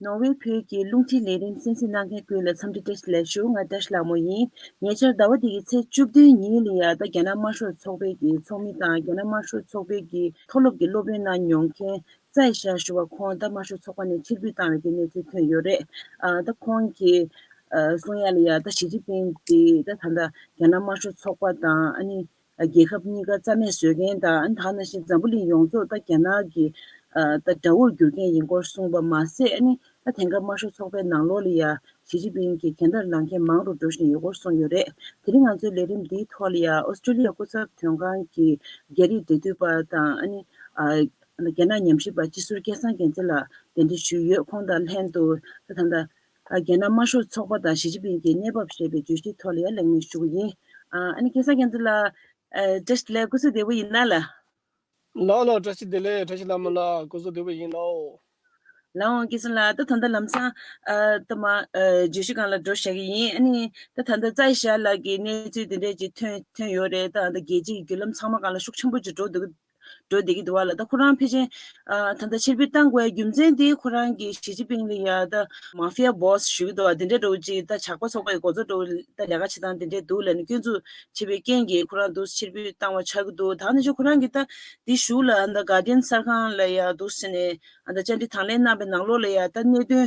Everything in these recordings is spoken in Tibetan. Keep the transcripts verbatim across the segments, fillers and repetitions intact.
ནོར་ཝེ་བོད་ཀྱི་རླུང་འཕྲིན་ལས་རིམ་གསན་གཟིགས་གནང་མཁན་ཀུན་ལ་འཚམས་འདྲི་བཀྲ་ཤིས་བདེ་ལེགས་ཞུ། ང་བཀྲ་ཤིས་ལྷ་མོ་ཡིན། ཉེ་ཆར་ཟླ་བ་འདི་གི་ཚེས་བཅུ་བདུན་ཉིན་ལ་ཡ་ད་རྒྱ་ནག་དམར་ཤོག་ཚོགས་པའི་གི་ཚོགས་མི་དང་རྒྱ་ནག་དམར་ཤོག་ཚོགས་པའི་གི་མཐོ་སློབ་ཀྱི་སློབ་དཔོན་གནང་མྱོང་མཁན་ཙའེ་ཤ་ཞུ་བ་ཁོང་ད་དམར་ཤོག་ཚོགས་པ་ནས་ཕྱིར་འབུད་བཏང་བའི་གི་གནས་ཚུལ་ཐོན་ཡོད་རེད། ཨ་ད་ཁོང་གི་ཨ་གསུང་ཡ་ལ་ཡ་ད་ཞི་ཅིན་ཕིང་དེ་ད་ད་ལྟ་རྒྱ་ནག་དམར་ཤོག་ཚོགས་པ་དང་ཨ་ནི་རྒྱལ་ཁབ་གཉིས་ཀ་རྩ་མེད་བཟོ་མཁན་དང་ཨ་ནི་ད་ག་ནང་བཞིན་འཛམ་བུ་གླིང་ཡོངས་རྫོགས་ད་རྒྱ་ནག་གི་ཨ་ད་དགྲ་བོར་འགྱུར་མཁན་ཡིན་སྐོར་གསུངས་པ་མ་ཟད་ཨ་ནི་ད་དེང་སྐབས་དམར་ཤོག་ཚོགས་པའི་ནང་ལོགས་ལ་ཡ་ཞི་ཅིན་ཕིང་གི་འགན་ཐག་ལངས་མཁན་མང་རུ་འགྲོ་བཞིན་ཡོད་སྐོར་གསུངས་ཡོད་རེད། དེ་རིང་ང་ཚོའི་ལས་རིམ་འདིའི་ཐོག་ལ་ཡ་ཨོ་སི་ཀྲོ་ལི་ཡ་སྐུ་ཚབ་དོན་ཁང་གི་རྒྱ་རིགས་འབྲེལ་མཐུད་པ་དང་ཨ་ནི་ཨ་རྒྱ་ནག་ཉམས་ཞིབ་པ་སྤྱི་ཟུར་སྐལ་བཟང་རྒྱལ་མཚན་ལགས་གདན་འདྲེན་ཞུས་ཡོད། ཁོང་དང་ལྷན་དུ་ད་ད་ལྟ་ཨ་རྒྱ་ནག་དམར་ཤོག་ཚོགས་པ་དང་ཞི་ཅིན་ཕིང་གི་གནས་བབ་ཞེས་པའི་བརྗོད་གཞིའི་ཐོག་ལ་ཡང་གླེང་མོལ་ཞུ་གི་ཡིན། ཨ་ཨ་ནི་སྐལ་བཟང་རྒྱལ་མཚན་ལགས། ཨ་བཀྲ་ཤིས་བདེ་ལེགས། སྐུ་གཟུགས་བདེ་པོ་ཡིན་ན་ལགས། ལགས་ལགས། བཀྲ་ཤིས་བདེ་ལེགས། བཀྲ་ཤིས་ལྷ་མོ་ལགས། སྐུ་གཟུགས་བདེ་པོ་ཡིན་ལགས། ལགས་འོང་སྐལ་བཟང་ལགས། ད་ད་ལྟ་ལམ་སང་ཨ་ད་མ་ཨ་བརྗོད་གཞི་སྒང་ལ་འགྲོ་བཞག་གི་ཡིན། ཨ་ནི་ད་ད་ལྟ་ཙའེ་ཤ་ལགས་ཀྱི་གནས་ཚུལ་དེ་འདྲས་ཅིག་ཐོན་ཐོན་ཡོད་རེད། ད་ད་རྒྱལ་སྤྱིའི་བརྒྱུད་ལམ་ཚང་མ་སྒང་ལ་ཤུགས་ཆེན་པོ་ཅིག་འགྲོ་འདུག་འགྲོ་བསྡད་ཀྱི་འདུག་བ་ལ། ད་ཁོ་རང་ཕལ་ཆེར་ཨ་ད་ལྟ་ཕྱིར་འབུད་བཏང་དགོས་རྒྱུ་མཚན་དེ་ཁོ་རང་གིས་ཞི་ཅིན་ཕིང་ལ་ཡ་ད་མ་ཧྥི་ཡ་བོ་སི་ཞུ་གི་འདུག་བ། དེ་འདྲ་འདྲ་བོ་ཅིག་ད་ཇག་པ་ཚོགས་པ་ཡི་འགོ་གཙོ་འདྲ་བོ་ད་ལས་ཀ་བྱེད་སྟངས་དེ་འདྲ་འདུག་ལབ་ནས་སྐྱོན་འཛུགས་བྱས་པའི་རྐྱེན་གྱིས་ཁོ་རང་འདུག་ཕྱིར་འབུད་བཏང་བ་ཆགས་ཀྱི་འདུག་ད་ནི་ཅིག་ཁོ་རང་གིས་ད་དེ་གཞུག་ལ་ད་གྷར་ཌི་ཡན་གསར་ཁང་ལ་ཡ་འདུག་ཟེར་ནས་ད་བཅར་འདྲི་དང་ལེན་གནང་བའི་ནང་ལོགས་ལ་ཡ་ད་གནད་དོན་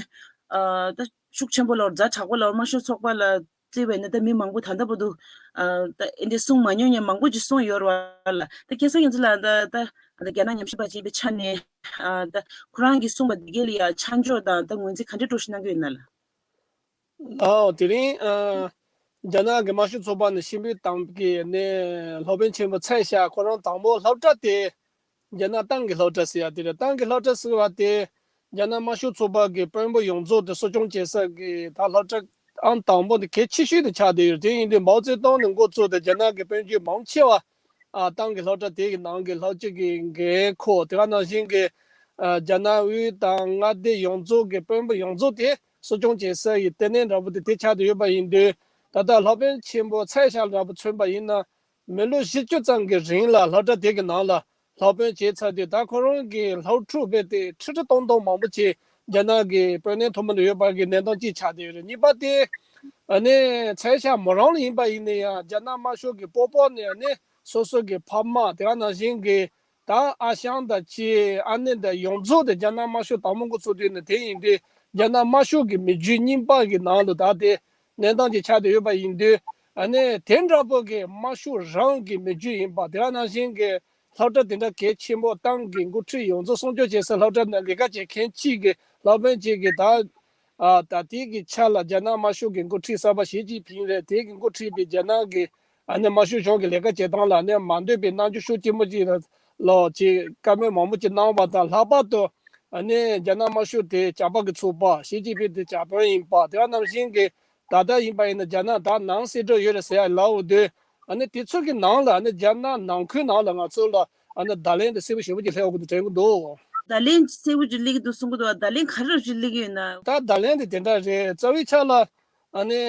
ཨ་ད་ཤུགས་ཆེན་པོ་ལ་ཛ་དྲག་པོ་ལ་དམར་ཤོག་ཚོགས་པ་ལ་བརྩིས་པ་ཡིན་ན་ད་མི་མང་པོ་ད་ལྟ་བར་དུ་ཨ་ད་ཨེ་འདྲ་གསུང་མ་མྱོང་མཁན་མང་པོ་ཅིག་གསུངས་ཡོད་རེད་བ་ལ། ད་སྐལ་བཟང་རྒྱལ་མཚན་ལགས་ད་ད་ད་རྒྱ་ནག་ཉམས་ཞིབ་པ་ཅིག་ཡིན་པའི་ཆ་ནས་ཨ་ད་ཁོ་རང་གིས་གསུངས་པ་འདི་གའི་ལ་ཡ་ཆ་འཇོག་དང་ད་ངོས་འཛིན་ག་འདྲ་འདྲ་ཞིག་གནང་གི་ཡོད་ན་ལགས། ལགས་འོང་། དེ་རིང་ཨ་རྒྱ་ནག་གི་དམར་ཤོག་ཚོགས་པ་ནས་ཕྱིར་འབུད་བཏང་གི་ནས་སློབ་དཔོན་ཆེན་པོ་ཚའེ་ཤ་ཁོ་རང་དང་པོ་སློབ་གྲྭ་དེ་རྒྱ་ནག་ཏང་གི་སློབ་གྲྭ་ཟེར་ཡ་དེ་རེད། ཏང་གི་སློབ་གྲྭ་ཟེར་བ་དེ་རྒྱ་ནག་དམར་ཤོག་ཚོགས་པ་གི་དཔོན་པོ་ཡོངས་རྫོགས་དེ་གསོ་སྐྱོང་བྱེད་ས་གི་ད་སློབ་གྲྭ་ཨང་དང་པོ་དེ་གལ་ཆེ་ཤོས་དེ་ཆགས་བསྡད་ཡོད། དེ་ཡིན་དུས་མའོ་ཙེ་ཏུང་ནས་འགོ་བཙུགས་ཏེ་རྒྱ་ནག་གི་དཔོན་རིགས་མང་ཆེ་བ་ཨ་ཏང་གི་སློབ་གྲྭ་དེ་གི་ནང་གི་སློབ་སྤྱི་གི་འགན་འཁུར། དེ་ག་ནང་བཞིན་གི་ཨ་རྒྱ་ནག་དབུས་དང་མངའ་སྡེ་ཡོངས་རྫོགས་ཀྱི་དཔོན་པོ་ཡོངས་རྫོགས་དེ་གསོ་སྐྱོང་བྱེད་ས་ཡི་ལྟེ་གནས་འདྲ་པོ་དེ་དེ་ཆགས་བསྡད་ཡོད་པ་ཡིན་དུས། ད་ལྟ་སློབ་དཔོན་ཆེན་པོ་ཚའེ་ཤ་འདྲ་པོ་མཚོན་པ་ཡིན་ན། མི་ལོ་བཞི་བཅུ་ཙམ་གྱི་རིང་ལ་སློབ་གྲྭ་དེ་གི་ནང་ལ་སློབ་དཔོན་བྱས་ཚར་དུས། ད་ཁོ་རང་གི་སློབ་ཕྲུག་རྦད་དེ་ཁྲི་ཁྲི་སྟོང་སྟོང་མང་པོ་ཅིག་རྒྱ་ནག་གི་དཔོན་གནས་མཐོ་པོ་ལ་ཡོད་པ་གི་གནས་སྟངས་ཅིག་ཆགས་བསྡད་ཡོད་རེད། གཉིས་པ་དེ་ཨ་ནི་ཚའེ་ཤ་མོ་རང་ལ་ཡིན་པ་ཡིན་ན་ཡང་རྒྱ་ནག་དམར་ཤོག་གི་སྤོ་སྤོ་ནས་ཨ་ནི་སོ་སོ་གི་ཕ་མ་དེ་ག་ནང་བཞིན་གི་ད་ཨ་ཞང་དང་ཅི་ཨ་ནེ་དང་ཡོངས་རྫོགས་དེ་རྒྱ་ནག་དམར་ཤོག་དང་པོ་འགོ་ཚུགས་དུས་ནས་དེ་ཡིན་དུས་རྒྱ་ནག་དམར་ཤོག་གི་མི་རྒྱུད་རྙིང་པ་གི་ནང་ལ་ད་དེ་གནས་སྟངས་ཅིག་ཆགས་བསྡད་ཡོད་པ་ཡིན་དུས། ཨ་ནི་དེ་འདྲ་པོ་གི་དམར་ཤོག་རང་གི་མི་རྒྱུད་ཡིན་པ། དེ་ག་ནང་བཞིན་གི་སློབ་གྲྭ་དེ་འདྲ་གལ་ཆེན་པོ་ཏང་གི་འགོ་ཁྲིད་ཡོངས་རྫོགས་སྲུང་སྐྱོབ་བྱེད་སའི་སློབ་གྲྭ་ནང་ལས་ཀ་བྱེད་མཁན་གཅིག་གི་སློབ་དཔོན་གཅིག་གི་ད་ཨ་ད་དེ་གི་ཆ་ལ་རྒྱ་ནག་དམར་ཤོག་གི་འགོ་ཁྲིད་གསར་པ་ཞི་ཅིན་ཕིང་རེད། དེ་གི་འགོ་ཁྲིད་པའི་རྒྱ་ནག་གི་ཨ་ནི་དམར་ཤོག་གཞུང་གི་ལས་ཀ་བྱེད་སྟངས་ལ་ཨ་ནི་མ་འདོད་པའི་རྣམ་འགྱུར་ཤུགས་ཆེན་པོ་ཅིག་ལ་ལོག་ཅིག་བཀའ་མོལ་མང་པོ་ཅིག་གནང་བ་དང་། ལྷག་པར་དུ་ཨ་ནི་རྒྱ་ནག་དམར་ཤོག་དེ་ཇག་པ་གི་ཚོགས་པ། ཞི་ཅིན་ཕིང་དེ་ཇག་དཔོན་ཡིན་པ། དེ་ག་ནང་བཞིན་གི་ད་ལྟ་ཡིན་པ་ཡིན་ན་རྒྱ་ནག་ད་ནང་གསེད་གྲབས་ཡོད་རེད་ཟེར་ཡ་ལབ་འོ་དུས། ཨ་ནི་དེ་ཚོ་གི་ནང་ལ་ཨ་ནི་རྒྱ་ནག་ནང་ཁུལ་ནང་ལ་ང་ཚོ་ལ་ཨ་ནི་བརྡ་ལན་དེ་གསལ་པོ་ཞེ་པོ་ཅིག་སླེབས་འོང་གི་འདུག་དྲན་གི་འདུག་བརྡ་ལན་གསལ་པོ་ཅིག་སླེབས་ཀྱི་འདུག་གསུང་གི་འདུག་བ། བརྡ་ལན་ག་རེ་ཅིག་སླེབས་ཀྱི་ཡོད་ན། ད་བརྡ་ལན་དེ་དེ་འདྲ་རེད། རྩ་བའི་ཆ་ལ་ཨ་ནི་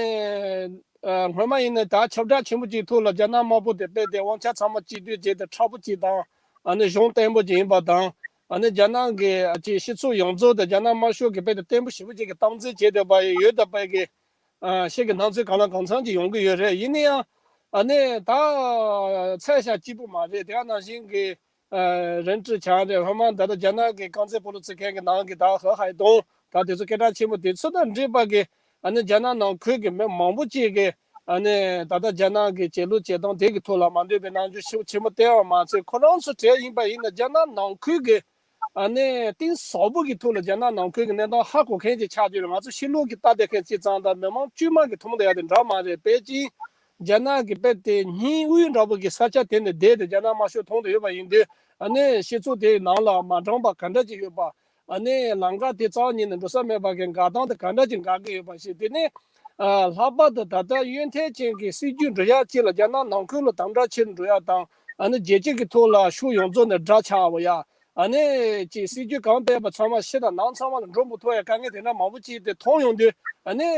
ཨ་སྔོན་མ་ཡིན་ན་ད་ཁྱབ་བསྒྲགས་ཆེན་པོ་ཅིག་ཐོག་ལ་རྒྱ་ནག་དམར་པོ་དེ་རྦད་དེ་དབང་ཆ་ཚང་མ་གཅིག་སྡུད་བྱས་ཏེ་མཁྲེགས་པོ་ཅིག་དང་། ཨ་ནི་གཞུང་བརྟན་པོ་ཅིག་ཡིན་པ་དང་། ཨ་ནི་རྒྱ་ནག་གི་ཨ་ཅིག་སྤྱི་ཚོགས་ཡོངས་རྫོགས་དེ་རྒྱ་ནག་དམར་ཤོག་གི་རྦད་དེ་བརྟན་པོ་ཞེ་པོ་ཅིག་གི་སྟངས་འཛིན་བྱས་བསྡད་པ་ཡོད་བསྡད་པ་གི་ཨ་ཤེས་ཀྱི་སྣང་ཚུལ་གང་ལ་གང་འཚམ་ཅིག་ཡོང་གི་ཡོད་རེད། ཡིན་ན་ཡང་ཨ་ནི་ད་ཚད་ཤ་གཅིག་པུ་མ་རེད། དེ་ག་ནང་བཞིན་གྱི་ཨ་རིན་ཀྲི་ཆན་རེད། སྔོན་མ་ད་ལྟ་རྒྱ་ནག་གི་རྐང་རྩེད་སྤོ་ལོ་རྩེད་མཁན་གྱི་ནང་གི་ད་ཧེ་ཧའེ་ཏུང་ད་དེ་ཚོ་སྐད་གྲགས་ཆེན་པོ་དེ་ཚོ་དང་འདྲེས་པ་གི་ཨ་ནི་རྒྱ་ནག་ནང་ཁུལ་གྱི་མི་མང་པོ་ཅིག་གི་ཨ་ནི་ད་ལྟ་རྒྱ་ནག་གི་བྱེད་ལུགས་བྱེད་སྟངས་དེ་གི་ཐོག་ལ་མ་འདོད་པའི་རྣམ་འགྱུར་ཤུགས་ཆེན་པོ་བསྟན་པ་མ་ཚད། ཁོ་རང་ཚོ་གྲས་ཡིན་པ་ཡིན་ན་རྒྱ་ནག་ནང་ཁུལ་གྱི་ཨ་ནི་གཏིང་ཟབ་པོ་གི་ཐོག་ལ་རྒྱ་ནག་ནང་ཁུལ་གྱི་གནས་སྟངས་ཧ་གོ་མཁན་ཅིག་ཆགས་ཀྱི་ཡོད་རེད། ང་ཚོ་ཕྱི་ལོགས་ཀྱི་ལྟ་བསྡད་མཁན་ཅིག་ཙམ་དང་མི་མང་དཀྱུས་མ་གི་མཐོང་བསྡད་ཡ་དེ་འདྲ་མ་རེད། དཔེ་ཅིང་རྒྱ་ནག་གི་དཔེ་དེ་སྙིང་དབུས་འདྲ་པོ་གི་ས་ཆ་དེ་ནས་བསྡད་དེ་རྒྱ་ནག་དམར་ཤོག་མཐོང་བསྡད་ཡོད་པ་ཡིན་དུས། ཨ་ནི་སྤྱི་ཚོགས་དེའི་ནང་ལ་མ་འདྲེན་པ་ག་འདྲ་ཅིག་ཡོད་པ། ཨ་ནི་ལམ་ཁ་དེ་རྩ་བ་ཉིད་ནས་འགྲོ་ས་མེད་པ་གི་འགག་སྟངས་དེ་ག་འདྲ་ཅིག་འགག་གི་ཡོད་པ་ཞིག་དེ་ནི་ཨ་ལྷག་པར་དུ་ད་ལྟ་ཡོན་ཏན་ཅན་གྱི་སྲིད་ཇུས་འགྲོ་ཡ་ཅིག་ལ་རྒྱ་ནག་ནང་ཁུལ་ལ་དམ་དྲག་ཆེ་རུ་འགྲོ་ཡ་དང་། ཨ་ནི་རྒྱལ་སྤྱི་གི་ཐོག་ལ་ཕྱོགས་ཡོངས་རྫོགས་ནས་དགྲ་ཆགས་པ་ཡ། ཨ་ནི་ཅིག་སྲིད་ཇུས་གང་སྤེལ་པ་ཚང་མ་ཕྱི་དང་ནང་ཚང་མ་ལ་འགྲོ་མི་ཐུབ་ཡ་དཀའ་ངལ་དེ་འདྲ་མང་པོ་ཅིག་དེ་མཐོང་ཡོང་དུས། ཨ་ནི་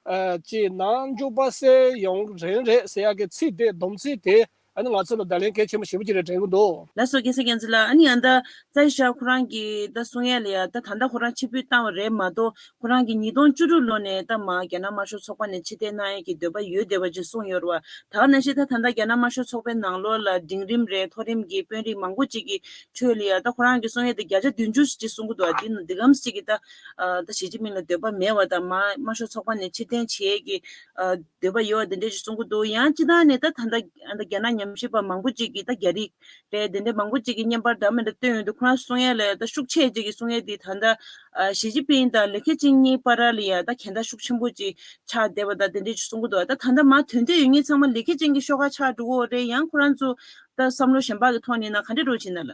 ཨ་ཅིག་ནང་འཇུག་པ་སེལ་ཡོང་རན་རེད་ཟེར་ཡ་གི་ཚིག་དེ་སྡོམ་ཚིག་དེ་ ཨ་ནི་ང་ཚོ་ལ་བརྡ་ལན་གལ་ཆེན་པོ་ཞེ་པོ་ཅིག་རེད་དྲན་གྱི་འདུག། ལགས་སོ། རྒྱལ་སྲས་རྒྱལ་མཚན་ལགས། ཨ་ནི་ཡང་ད་ཙའི་ཤ་ཁོ་རང་གིས་ད་གསུང་ཡས་ལ་ཡ་ད་ད་ལྟ་ཁོ་རང་ཕྱིར་འབུད་བཏང་བ་རེད་མ་གཏོགས། ཁོ་རང་གིས་ཉིས་སྟོང་བཅུ་དྲུག་ལོ་ནས་ད་མར་རྒྱ་ནག་དམར་ཤོག་ཚོགས་པ་ནས་ཕྱིར་འཐེན་གནང་ཡས་ཀྱི་འདོད་པ་ཡོད་བསྡད་པ་ཅིག་གསུངས་ཡོད་རེད་བ། ད་ག་ནང་བཞིན་ད་ད་ལྟ་རྒྱ་ནག་དམར་ཤོག་ཚོགས་པའི་ནང་ལོགས་ལ་འབྲིང་རིམ་རེད། མཐོ་རིམ་གྱི་དཔོན་རིགས་མང་པོ་ཅིག་གི་ཁྲོད་ལ་ཡ་ད་ཁོ་རང་གིས་གསུང་ཡས་དེ་བརྒྱ་ཆ་བདུན་ཅུ་ཅིག་གསུང་གི་འདུག། ཨ་དེ་ནི་འདི་གམ་ཅིག་གི་ད་ཨ་ད་ཞི་ཅིན་ཕིང་ལ་འདོད་པ་མེད་པ་དང་། མར་དམར་ཤོག་ཚོགས་པ་ནས་ཕྱིར་འཐེན་བྱེད་ཡས་ཀྱི་ཨ་འདོད་པ་ཡོད་པ་དེ་འདྲས་ཅིག་གསུང་གི་འདུག། ཡང་སྤྱིར་བཏང་ནས་ད་ད་ལྟ་ཨ་ད་རྒྱ་ནག་ཉམས་ཞིབ་པ་མང་པོ་ཅིག་གིས་ད་རྒྱ་རིགས་རེད། དེ་འདྲས་མང་པོ་ཅིག་གིས་བརྙན་པར་འདྲ་མི་འདྲ་བཏོན་ཡོང་དུས། ཁོ་རང་གསུང་ཡས་ལ་ད་ཤུགས་ཆེ་ཅིག་གིས་གསུང་ཡས་དེ་ད་ལྟ་ཨ་ཞི་ཅིན་ཕིང་དང་ལི་ཁེ་ཆིང་གཉིས་བར་ལ་ཡ་ད་གན་ད་ཤུགས་ཆེན་པོ་ཅིག་ཆགས་བསྡད་པ་དང་དེ་འདྲས་ཅིག་གསུང་གི་འདུག། ད་ད་ལྟ་མར་ཐོན་འདོད་ཡོད་མཁན་ཚང་མ་ལི་ཁེ་ཆིང་གི་ཤོག་ཁ་ཆགས་འགྲོ་གི་ཡོད་རེད། ཡང་ཁོ་རང་ཚོ་ད་བསམ་བློ་གཞན་པ་གི་ཐོག་ནས་ན་ག་འདྲས་འགྲོ་བྱེད་ན་ལ།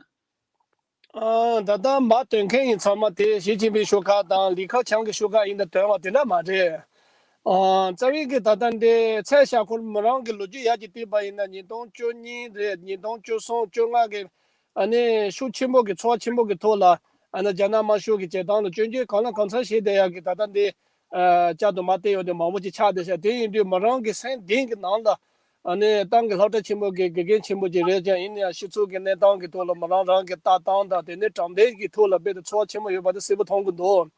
ཨ། ད་ལྟ་མར་ཐོན་མཁན་ཡིན་ཚང་མ་དེ་ཞི་ཅིན་ཕིང་ཤོག་ཁག་དང་ལི་ཁེ་ཆང་གི་ཤོག་ཁག་ཡིན་ད་ཐོན་བ་དེ་འདྲ་མ་རེད། ཨ། རྩ་བའི་གི་ད་ལྟ་འདི་ཚའེ་ཞ་ཁོ་མོ་རང་གི་ལོ་རྒྱུས་ཡར་གྱི་བལྟས་པ་ཡིན་ན། ཉིས་སྟོང་བཅུ་གཉིས་རེད། ཉིས་སྟོང་བཅུ་གསུམ་བཅོ་ལྔ་གི་ཨ་ནི་ཤུགས་ཆེན་པོ་གི་ཚོར་བ་ཆེན་པོ་གི་ཐོག་ལ། ཨ་ནི་རྒྱ་ནག་དམར་ཤོག་གི་བྱེད་སྟངས་ལ་སྐྱོན་བརྗོད་གང་ལ་གང་འཚམ་བྱས་བསྡད་ཡག་གི་ད་ལྟ་འདི་ཨ་བསྐྱར་དུ་མར་བལྟས་ཡོང་དུས་མང་པོ་ཅིག་ཆགས་བསྡད་ཤག། དེ་ཡིན་དུས་མོ་རང་གི་སེམས་གཏིང་གི་ནང་ལ། ཨ་ནི་ཏང་གི་སློབ་གྲྭ་ཆེན་མོ་གི་དགེ་རྒན་ཆེན་མོ་ཅིག་རེད་ཀྱང་། ཡིན་ན་ཡང་སྤྱི་ཚོགས་ཀྱི་གནས་སྟངས་ཀྱི་ཐོག་ལ་མོ་རང་རང་གི་ལྟ་སྟངས་དང་། དེ་ནས་དྲང་བདེན་གྱི་ཐོག་ལ་རྦད་དེ་ཚོར་བ་ཆེན་མོ་ཡོད་པ་དེ་གསལ་པོ་མཐོང་གི་འདུག།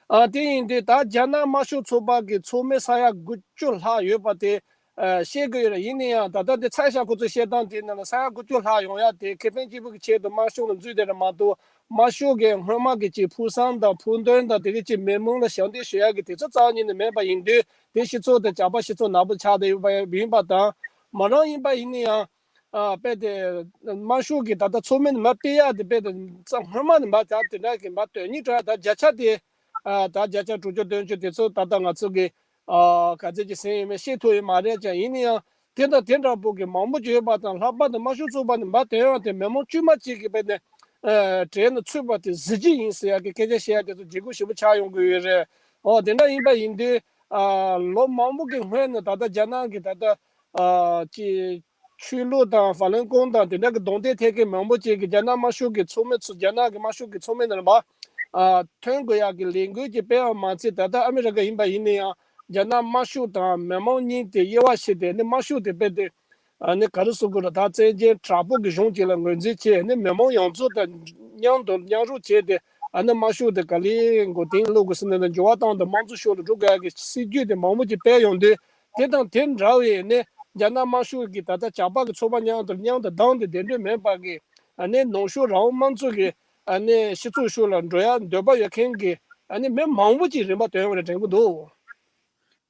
ཨ། དེ་ཡིན་དུས་ད་རྒྱ་ནག་དམར་ཤོག་ཚོགས་པ་གི་ཚོགས་མི་ས་ཡ་དགུ་བཅུ་ལྷག་ཡོད་པ་དེ་ཨ་བཤད་ཀྱི་ཡོད་རེད། ཡིན་ན་ཡང་ད་ལྟ་དེ་ཚའེ་ཞ་ཁོ་ཚོས་བཤད་སྟངས་དེ་ནང་ལ་ས་ཡ་དགུ་བཅུ་ལྷག་ཡོང་ཡ་དེ་ཁེ་ཕན་གཅིག་པུ་གི་ཆེད་དུ་དམར་ཤོག་ལ་འཛུལ་བསྡད་རེད་མ་གཏོགས། དམར་ཤོག་གི་སྔོན་མ་གི་ཅིག་ཕུགས་བསམ་དང་ཕུགས་འདུན་དང་དེ་གི་ཅིག་མི་མང་ལ་ཞབས་འདེགས་ཞུ་ཡ་གི་དུས་ཚོད་རྩ་བ་ཉིད་ནས་མེད་པ་ཡིན་དུས། དེ་སྤྱི་ཚོགས་དེ་ཇག་པ་སྤྱི་ཚོགས་ནག་པོ་ཆགས་བསྡད་ཡོད་པ་ཡིན་པ་དང་། མོ་རང་ཡིན་པ་ཡིན་ན་ཡང་ཨ་རྦད་དེ་དམར་ཤོག་གི་ད་ལྟ་ཚོགས་མི་ནས་མར་ཕུད་ཡ་དེ་རྦད་དེ་རྩ་སྔོན་མ་ནས་མར་ད་དེ་འདྲ་གི་མར་དོན་གཉེར་འགྲོ་ཡ། ད་བརྒྱ་ཆ་དེ་ཨ་ད་བརྒྱ་ཆ་དྲུག་ཅུ་བདུན་ཅུ་དེ་ཚོ་ད་ལྟ་ང་ཚོ་གི་ཨ་ག་ཚོད་ཅིག་ཟིན་ཡོད་མེད་ཤེས་ཐུབ་ཡོད་མ་རེད་ཀྱང་། ཡིན་ན་ཡང་དེ་དང་དེ་འདྲ་པོ་གི་མང་པོ་ཅིག་ཡོད་པ་དང་། ལྷག་པར་དུ་དམར་ཤོག་ཚོགས་པ་ནས་མར་ཐོན་ཡོང་དེ་མི་མང་དཀྱུས་མ་ཅིག་གིས་རྦད་དེ་ཨ་གྲལ་ནས་ཚུད་པ་དེ་གཟི་བརྗིད་ཡིན་ཟེར་ཡ་གི་སྐད་ཆ་བཤད་ཡ་དེ་ཚོ་ལྗིད་ཁོག་ཞེ་པོ་ཆགས་ཡོང་གི་ཡོད་རེད། ཨོ། དེ་འདྲ་ཡིན་པ་ཡིན་དུས་ཨ་ལོ་མང་པོ་གི་སྔོན་ནས་ད་ལྟ་རྒྱ་ནག་གི་ད་ལྟ་ཨ་ཅི་ཆོས་ལུགས་དང་ཧྥ་ལན་ཀུང་དང་དེ་འདྲ་གི་གདོང་གཏད་ཐེབས་མཁན་མང་པོ་ཅིག་གིས་རྒྱ་ནག་དམར་ཤོག་གི་ཚོགས་མི་ཚོ། རྒྱ་ནག་གི་དམར་ཤོག་གི་ཚོགས་མི་ནང་ལ་མར་ཨ་ཐོན་དགོས་ཡག་གི་ལས་འགུལ་ཅིག་སྤེལ་བ་མ་ཚད། ད་ལྟ་ཨ་མི་རི་ཀ་ཡིན་པ་ཡིན་ན་ཡང་རྒྱ་ནག་དམར་ཤོག་དང་མི་མང་གཉིས་དེ་དབྱེ་བ་ཕྱེ་སྟེ། ཨ་ནི་དམར་ཤོག་དེ་རྦད་དེ་ཨ་ནི་ག་རེ་ཟེར་དགོས་རེད། ད་བཙན་རྒྱལ་དྲག་པོ་གི་གཞུང་ཅིག་ལ་ངོས་འཛིན་བྱས། ཨ་ནི་མི་མང་ཡོངས་རྫོགས་དང་མཉམ་དུ་མཉམ་རུབ་བྱས་ཏེ། ཨ་ནི་དམར་ཤོག་དེ་ག་ལེར་མགོ་རྟིང་སློག་དགོས་ཟེར་ནས་དང་། འགྱུར་བ་བཏང་དང་། དམངས་གཙོ་ཕྱོགས་ལ་འགྲོ་དགོས་ཡག་གི་སྲིད་ཇུས་དེ་མང་པོ་ཅིག་སྤེལ་ཡོང་དུས། དེ་དང་དེ་འདྲ་བའི་ནི་རྒྱ་ནག་དམར་ཤོག་གི་ད་ལྟ་ཇག་པ་གི་ཚོགས་པ་མཉམ་དུ་མཉམ་དུ་བསྡམས་ཏེ་བསྡད་འདོད་མེད་པ་གི། ཨ་ནི་ནང་ཤོག་རང་དབང་དམངས་གཙོ་གི་ཨ་ནི་སྤྱི་ཚོགས་ཤོག་ལ་འགྲོ་ཡ་འདོད་པ་ཡོད་མཁན་གི་ཨ་ནི་མི་མང་པོ་ཅིག་རིམ་པ་ཐོན་ཡོང་བ་རེད་དྲན་གི་འདུག།